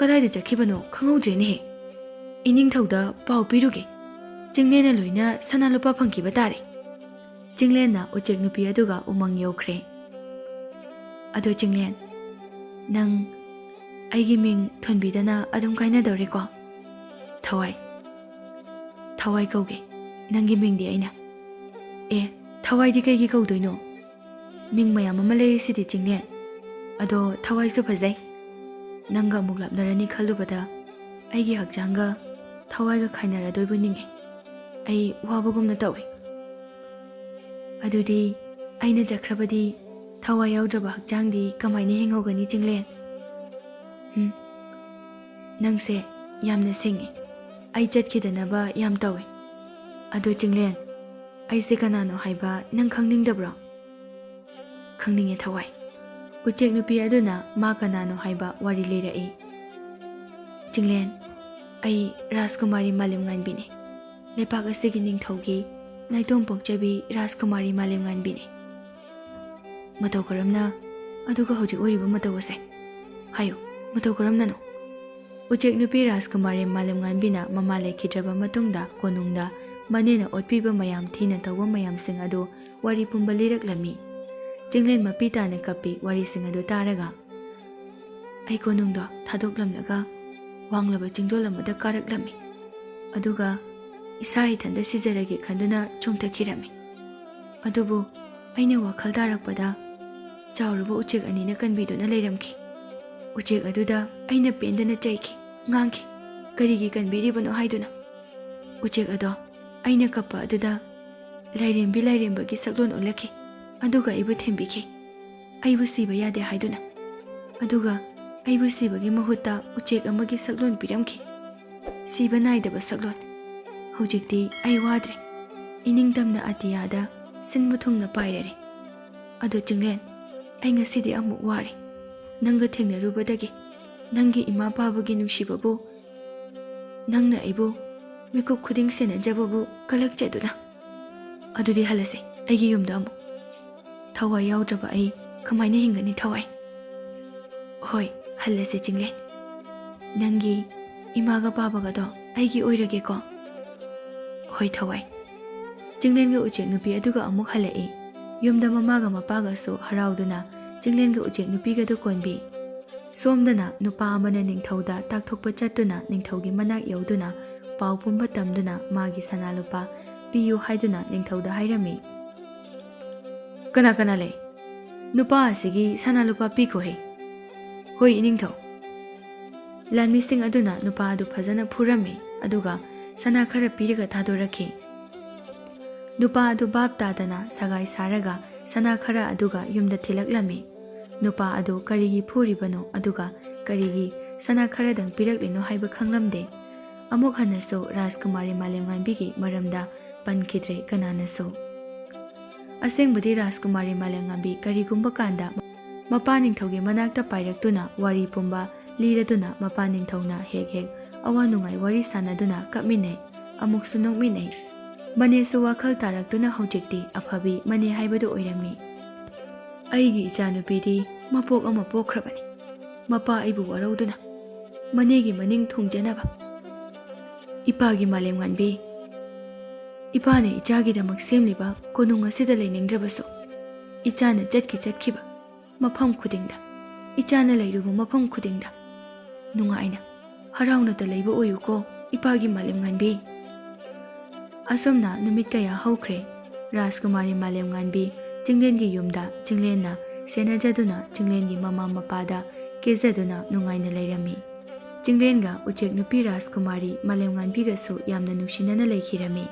ꯀꯗꯥꯏꯗ ꯆꯠꯈꯤꯕꯅꯣ ꯈꯪꯍꯧꯗ꯭ꯔꯦꯅꯦꯍꯦ꯫ ꯏꯅꯤꯡꯊꯧꯗ ꯄꯥꯎ ꯄꯤꯔꯨꯒꯦ, ꯆꯤꯡꯂꯦꯟꯅ ꯂꯣꯏꯅ ꯁꯅꯥ ꯂꯨꯄꯥ ꯐꯪꯈꯤꯕ ꯇꯥꯔꯦ꯫" ꯆꯤꯡꯂꯦꯟꯅ ꯎꯆꯦꯛ ꯅꯨꯄꯤ ꯑꯗꯨꯒ ꯎꯃꯪ ꯌꯧꯈ꯭ꯔꯦ꯫ "ꯑꯗꯣ ꯆꯤꯡꯂꯦꯟ, ꯅꯪ ꯑꯩꯒꯤ ꯃꯤꯡ ꯊꯣꯟꯕꯤꯗꯅ ꯑꯗꯨꯝ ꯀꯥꯏꯅꯗꯧꯔꯦꯀꯣ?" "ꯊꯋꯥꯏ, ꯊꯋꯥꯏ ꯀꯧꯒꯦ ꯅꯪꯒꯤ ꯃꯤꯡꯗꯤ ꯑꯩꯅ꯫" "ꯑꯦ, ꯊꯋꯥꯏꯗꯤ ꯀꯩꯒꯤ ꯀꯧꯗꯣꯏꯅꯣ? ꯃꯤꯡ ꯃꯌꯥꯝ ꯑꯃ ꯂꯩꯔꯤꯁꯤꯗꯤ ꯆꯤꯡꯂꯦꯟ꯫ ꯑꯗꯣ ꯊꯋꯥꯏꯁꯨ ꯐꯖꯩ꯫ ꯅꯪꯒ ꯑꯃꯨꯛ ꯂꯥꯞꯅꯔꯅꯤ ꯈꯜꯂꯨꯕꯗ ꯑꯩꯒꯤ ꯍꯛꯆꯥꯡꯒ ꯊꯋꯥꯏꯒ ꯈꯥꯏꯅꯔꯗꯣꯏꯕꯨ ꯅꯤꯡꯉꯦ꯫ ꯑꯩ ꯋꯥꯕꯒꯨꯝꯅ ꯇꯧꯏ꯫" "ꯑꯗꯨꯗꯤ ꯑꯩꯅ ꯆꯠꯈ꯭ꯔꯕꯗꯤ ꯊꯋꯥꯏ ꯌꯥꯎꯗ꯭ꯔꯕ ꯍꯛꯆꯥꯡꯗꯤ ꯀꯃꯥꯏꯅ ꯍꯤꯡꯍꯧꯒꯅꯤ ꯆꯤꯡꯂꯦꯟ?" "ꯎꯝ, ꯅꯪꯁꯦ ꯌꯥꯝꯅ ꯁꯤꯡꯉꯤ꯫ ꯑꯩ ꯆꯠꯈꯤꯗꯅꯕ ꯌꯥꯝ ꯇꯧꯏ꯫ ꯑꯗꯣ ꯆꯤꯡꯂꯦꯟ, ꯑꯩꯁꯦ ꯀꯅꯥꯅꯣ ꯍꯥꯏꯕ ꯅꯪ ꯈꯪꯅꯤꯡꯗꯕ꯭ꯔꯣ?" "ꯈꯪꯅꯤꯡꯉꯦ ꯊꯋꯥꯏ꯫" ꯎꯆꯦꯛ ꯅꯨꯄꯤ ꯑꯗꯨꯅ ꯃꯥ ꯀꯅꯥꯅꯣ ꯍꯥꯏꯕ ꯋꯥꯔꯤ ꯂꯤꯔꯛꯏ꯫ "ꯆꯤꯡꯂꯦꯟ, ꯑꯩ ꯔꯥꯖꯀꯨꯃꯥꯔꯤ ꯃꯥꯂꯦꯝꯉꯥꯟꯕꯤꯅꯤ꯫ ꯂꯩꯄꯥꯛ ꯑꯁꯤꯒꯤ ꯅꯤꯡꯊꯧꯒꯤ ꯅꯥꯏꯇꯣꯝ ꯄꯣꯛꯆꯕꯤ ꯔꯥꯖꯀꯨꯃꯥꯔꯤ ꯃꯥꯂꯦꯝꯉꯥꯟꯕꯤꯅꯤ꯫" "ꯃꯇꯧ ꯀꯔꯝꯅ? ꯑꯗꯨꯒ ꯍꯧꯖꯤꯛ ꯑꯣꯏꯔꯤꯕ ꯃꯇꯧ ꯑꯁꯦ ꯍꯥꯏꯌꯨ, ꯃꯇꯧ ꯀꯔꯝꯅꯅꯣ?" ꯎꯆꯦꯛ ꯅꯨꯄꯤ ꯔꯥꯖꯀꯨꯃꯥꯔꯤ ꯃꯥꯂꯦꯝꯉꯥꯟꯕꯤꯅ ꯃꯃꯥ ꯂꯩꯈꯤꯗ꯭ꯔꯕ ꯃꯇꯨꯡꯗ ꯀꯣꯅꯨꯡꯗ ꯃꯅꯦꯅ ꯑꯣꯠꯄꯤꯕ ꯃꯌꯥꯝ, ꯊꯤꯅ ꯇꯧꯕ ꯃꯌꯥꯝꯁꯤꯡ ꯑꯗꯨ ꯋꯥꯔꯤ ꯄꯨꯝꯕ ꯂꯤꯔꯛꯂꯝꯃꯤ꯫ ꯆꯤꯡꯂꯦꯟ ꯃꯄꯤ ꯇꯥꯅ ꯀꯞꯄꯤ ꯋꯥꯔꯤꯁꯤꯡ ꯑꯗꯨ ꯇꯥꯔꯒ꯫ "ꯑꯩ ꯀꯣꯅꯨꯡꯗꯣ ꯊꯥꯗꯣꯛꯂꯝꯂꯒ ꯋꯥꯡꯂꯕ ꯆꯤꯡꯗꯣꯜ ꯑꯃꯗ ꯀꯥꯔꯛꯂꯝꯃꯤ꯫ ꯑꯗꯨꯒ ꯏꯁꯥ ꯏꯊꯟꯗ ꯁꯤꯖꯔꯒꯦ ꯈꯟꯗꯨꯅ ꯆꯣꯡꯊꯈꯤꯔꯝꯃꯤ꯫ ꯑꯗꯨꯕꯨ ꯑꯩꯅ ꯋꯥꯈꯜ ꯇꯥꯔꯛꯄꯗ ꯆꯥꯎꯔꯕ ꯎꯆꯦꯛ ꯑꯅꯤꯅ ꯀꯟꯕꯤꯗꯨꯅ ꯂꯩꯔꯝꯈꯤ꯫ ꯎꯆꯦꯛ ꯑꯗꯨꯗ ꯑꯩꯅ ꯄꯦꯟꯗꯅ ꯆꯩꯈꯤ, ꯉꯥꯡꯈꯤ, ꯀꯔꯤꯒꯤ ꯀꯟꯕꯤꯔꯤꯕꯅꯣ ꯍꯥꯏꯗꯨꯅ꯫ ꯎꯆꯦꯛ ꯑꯗꯣ ꯑꯩꯅ ꯀꯞꯄ ꯑꯗꯨꯗ ꯂꯥꯏꯔꯦꯝꯕꯤ ꯂꯥꯏꯔꯦꯝꯕꯒꯤ ꯁꯛꯂꯣꯟ ꯑꯣꯜꯂꯛꯈꯤ, ꯑꯗꯨꯒ ꯑꯩꯕꯨ ꯊꯦꯝꯕꯤꯈꯤ꯫ ꯑꯩꯕꯨ ꯁꯤꯕ ꯌꯥꯗꯦ ꯍꯥꯏꯗꯨꯅ, ꯑꯗꯨꯒ ꯑꯩꯕꯨ ꯁꯤꯕꯒꯤ ꯃꯍꯨꯠꯇ ꯎꯆꯦꯛ ꯑꯃꯒꯤ ꯁꯛꯂꯣꯟ ꯄꯤꯔꯝꯈꯤ꯫ ꯁꯤꯕ ꯅꯥꯏꯗꯕ ꯁꯛꯂꯣꯟ꯫ ꯍꯧꯖꯤꯛꯇꯤ ꯑꯩ ꯋꯥꯗ꯭ꯔꯦ꯫ ꯏꯅꯤꯡꯇꯝꯅ ꯑꯇꯤꯌꯥꯗ ꯁꯤꯟꯕ ꯊꯨꯡꯅ ꯄꯥꯏꯔꯔꯦ꯫ ꯑꯗꯣ ꯆꯤꯡꯂꯦꯟ, ꯑꯩ ꯉꯁꯤꯗꯤ ꯑꯃꯨꯛ ꯋꯥꯔꯦ꯫ ꯅꯪꯒ ꯊꯦꯡꯅꯔꯨꯕꯗꯒꯤ ꯅꯪꯒꯤ ꯏꯃꯥ ꯄꯥꯕꯒꯤ ꯅꯨꯡꯁꯤꯕꯕꯨ, ꯅꯪꯅ ꯑꯩꯕꯨ ꯃꯤꯀꯨꯞ ꯈꯨꯗꯤꯡ ꯁꯦꯟꯅꯖꯕꯕꯨ ꯀꯂꯛꯆꯗꯨꯅ꯫ ꯑꯗꯨꯗꯤ ꯍꯜꯂꯁꯦ ꯑꯩꯒꯤ ꯌꯨꯝꯗ ꯑꯃꯨꯛ꯫ ꯊꯋꯥꯏ ꯌꯥꯎꯗ꯭ꯔꯕ ꯑꯩ ꯀꯃꯥꯏꯅ ꯍꯤꯡꯒꯅꯤ ꯊꯋꯥꯏ? ꯍꯣꯏ, ꯍꯜꯂꯁꯦ ꯆꯤꯡꯂꯦꯟ꯫ ꯅꯪꯒꯤ ꯏꯃꯥꯒ ꯄꯥꯕꯒꯗꯣ ꯑꯩꯒꯤ ꯑꯣꯏꯔꯒꯦꯀꯣ? ꯍꯣꯏ ꯊꯋꯥꯏ꯫ ꯆꯤꯡꯂꯦꯟꯒ ꯎꯆꯦꯛ ꯅꯨꯄꯤ ꯑꯗꯨꯒ ꯑꯃꯨꯛ ꯍꯜꯂꯛꯏ꯫ ꯌꯨꯝꯗ ꯃꯃꯥꯒ ꯃꯄꯥꯒꯁꯨ ꯍꯔꯥꯎꯗꯨꯅ ꯆꯤꯡꯂꯦꯟꯒ ꯎꯆꯦꯛ ꯅꯨꯄꯤꯒꯗꯨ ꯀꯣꯟꯕꯤ꯫ ꯁꯣꯝꯗꯅ ꯅꯨꯄꯥ ꯑꯃꯅ ꯅꯤꯡꯊꯧꯗ ꯇꯥꯛꯊꯣꯛꯄ ꯆꯠꯇꯨꯅ ꯅꯤꯡꯊꯧꯒꯤ ꯃꯅꯥꯛ ꯌꯧꯗꯨꯅ ꯄꯥꯎ ꯄꯨꯝꯕ ꯇꯝꯗꯨꯅ ꯃꯥꯒꯤ ꯁꯅꯥ ꯂꯨꯄꯥ ꯄꯤꯌꯨ ꯍꯥꯏꯗꯨꯅ ꯅꯤꯡꯊꯧꯗ ꯍꯥꯏꯔꯝꯃꯤ꯫ "ꯀꯅꯥ ꯀꯅꯥ ꯂꯩ? ꯅꯨꯄꯥ ꯑꯁꯤꯒꯤ ꯁꯅꯥ ꯂꯨꯄꯥ ꯄꯤꯈꯣꯍꯦ꯫" "ꯍꯣꯏ ꯏꯅꯤꯡꯊꯧ꯫" ꯂꯥꯟꯃꯤꯁꯤꯡ ꯑꯗꯨꯅ ꯅꯨꯄꯥ ꯑꯗꯨ ꯐꯖꯅ ꯐꯨꯔꯝꯃꯤ, ꯑꯗꯨꯒ ꯁꯅꯥ ꯈꯔ ꯄꯤꯔꯒ ꯊꯥꯗꯣꯔꯛꯈꯤ꯫ ꯅꯨꯄꯥ ꯑꯗꯨ ꯚꯥꯞ ꯇꯥꯗꯅ ꯁꯒꯥꯏ ꯁꯥꯔꯒ ꯁꯅꯥ ꯈꯔ ꯑꯗꯨꯒ ꯌꯨꯝꯗ ꯊꯤꯜꯂꯛꯂꯝꯃꯤ꯫ ꯅꯨꯄꯥ ꯑꯗꯨ ꯀꯔꯤꯒꯤ ꯐꯨꯔꯤꯕꯅꯣ, ꯑꯗꯨꯒ ꯀꯔꯤꯒꯤ ꯁꯅꯥ ꯈꯔꯗꯪ ꯄꯤꯔꯛꯂꯤꯅꯣ ꯍꯥꯏꯕ ꯈꯪꯂꯝꯗꯦ꯫ ꯑꯃꯨꯛ ꯍꯟꯅꯁꯨ ꯔꯥꯖꯀꯨꯃꯥꯔꯤ ꯃꯥꯂꯦꯝꯉꯥꯟꯕꯤꯒꯤ ꯃꯔꯝꯗ ꯄꯟꯈꯤꯗ꯭ꯔꯦ ꯀꯅꯥꯅꯁꯨ꯫ ꯑꯁꯦꯡꯕꯗꯤ ꯔꯥꯖꯀꯨꯃꯥꯔꯤ ꯃꯥꯂꯦꯝꯉꯥꯟꯕꯤ ꯀꯔꯤꯒꯨꯝꯕ ꯀꯥꯟꯗ ꯃꯄꯥ ꯅꯤꯡꯊꯧꯒꯤ ꯃꯅꯥꯛꯇ ꯄꯥꯏꯔꯛꯇꯨꯅ ꯋꯥꯔꯤ ꯄꯨꯝꯕ ꯂꯤꯔꯗꯨꯅ ꯃꯄꯥ ꯅꯤꯡꯊꯧꯅ ꯍꯦꯛ ꯍꯦꯛ ꯑꯋꯥ ꯅꯨꯡꯉꯥꯏ ꯋꯥꯔꯤ ꯁꯥꯟꯅꯗꯨꯅ ꯀꯞꯃꯤꯟꯅꯩ, ꯑꯃꯨꯛꯁꯨ ꯅꯣꯛꯃꯤꯟꯅꯩ꯫ ꯃꯅꯦꯁꯨ ꯋꯥꯈꯜ ꯇꯥꯔꯛꯇꯨꯅ ꯍꯧꯖꯤꯛꯇꯤ ꯑꯐꯕꯤ ꯃꯅꯦ ꯍꯥꯏꯕꯗꯨ ꯑꯣꯏꯔꯝꯃꯤ꯫ "ꯑꯩꯒꯤ ꯏꯆꯥꯅꯨꯄꯤꯗꯤ ꯃꯄꯣꯛ ꯑꯃ ꯄꯣꯛꯈ꯭ꯔꯕꯅꯤ꯫ ꯃꯄꯥ ꯑꯩꯕꯨ ꯋꯥꯔꯧꯗꯨꯅ ꯃꯅꯦꯒꯤ ꯃꯅꯤꯡ ꯊꯨꯡꯖꯅꯕ꯫ ꯏꯄꯥꯒꯤ ꯃꯥꯂꯦꯝꯉꯥꯟꯕꯤ, ꯏꯄꯥꯅ ꯏꯆꯥꯒꯤꯗꯃꯛ ꯁꯦꯝꯂꯤꯕ ꯀꯣꯅꯨꯡ ꯑꯁꯤꯗ ꯂꯩꯅꯤꯡꯗ꯭ꯔꯕꯁꯨ, ꯏꯆꯥꯅ ꯆꯠꯈꯤ ꯆꯠꯈꯤꯕ ꯃꯐꯝ ꯈꯨꯗꯤꯡꯗ, ꯏꯆꯥꯅ ꯂꯩꯔꯨꯕ ꯃꯐꯝ ꯈꯨꯗꯤꯡꯗ ꯅꯨꯡꯉꯥꯏꯅ ꯍꯔꯥꯎꯅꯇ ꯂꯩꯕ ꯑꯣꯏꯌꯨꯀꯣ, ꯏꯄꯥꯒꯤ ꯃꯥꯂꯦꯝꯉꯥꯟꯕꯤ꯫" ꯑꯁꯨꯝꯅ ꯅꯨꯃꯤꯠ ꯀꯌꯥ ꯍꯧꯈ꯭ꯔꯦ꯫ ꯔꯥꯖꯀꯨꯃꯥꯔꯤ ꯃꯥꯂꯦꯝꯉꯥꯟꯕꯤ ꯆꯤꯡꯂꯦꯟꯒꯤ ꯌꯨꯝꯗ ꯆꯤꯡꯂꯦꯟꯅ ꯁꯦꯟꯅꯖꯗꯨꯅ ꯆꯤꯡꯂꯦꯟꯒꯤ ꯃꯃꯥ ꯃꯄꯥꯗ ꯀꯦꯖꯗꯨꯅ ꯅꯨꯡꯉꯥꯏꯅ ꯂꯩꯔꯝꯃꯤ꯫ ꯆꯤꯡꯂꯦꯟꯒ ꯎꯆꯦꯛ ꯅꯨꯄꯤ ꯔꯥꯖꯀꯨꯃꯥꯔꯤ ꯃꯥꯂꯦꯝꯉꯥꯟꯕꯤꯒꯁꯨ ꯌꯥꯝꯅ ꯅꯨꯡꯁꯤꯅꯅ ꯂꯩꯈꯤꯔꯝꯃꯤ꯫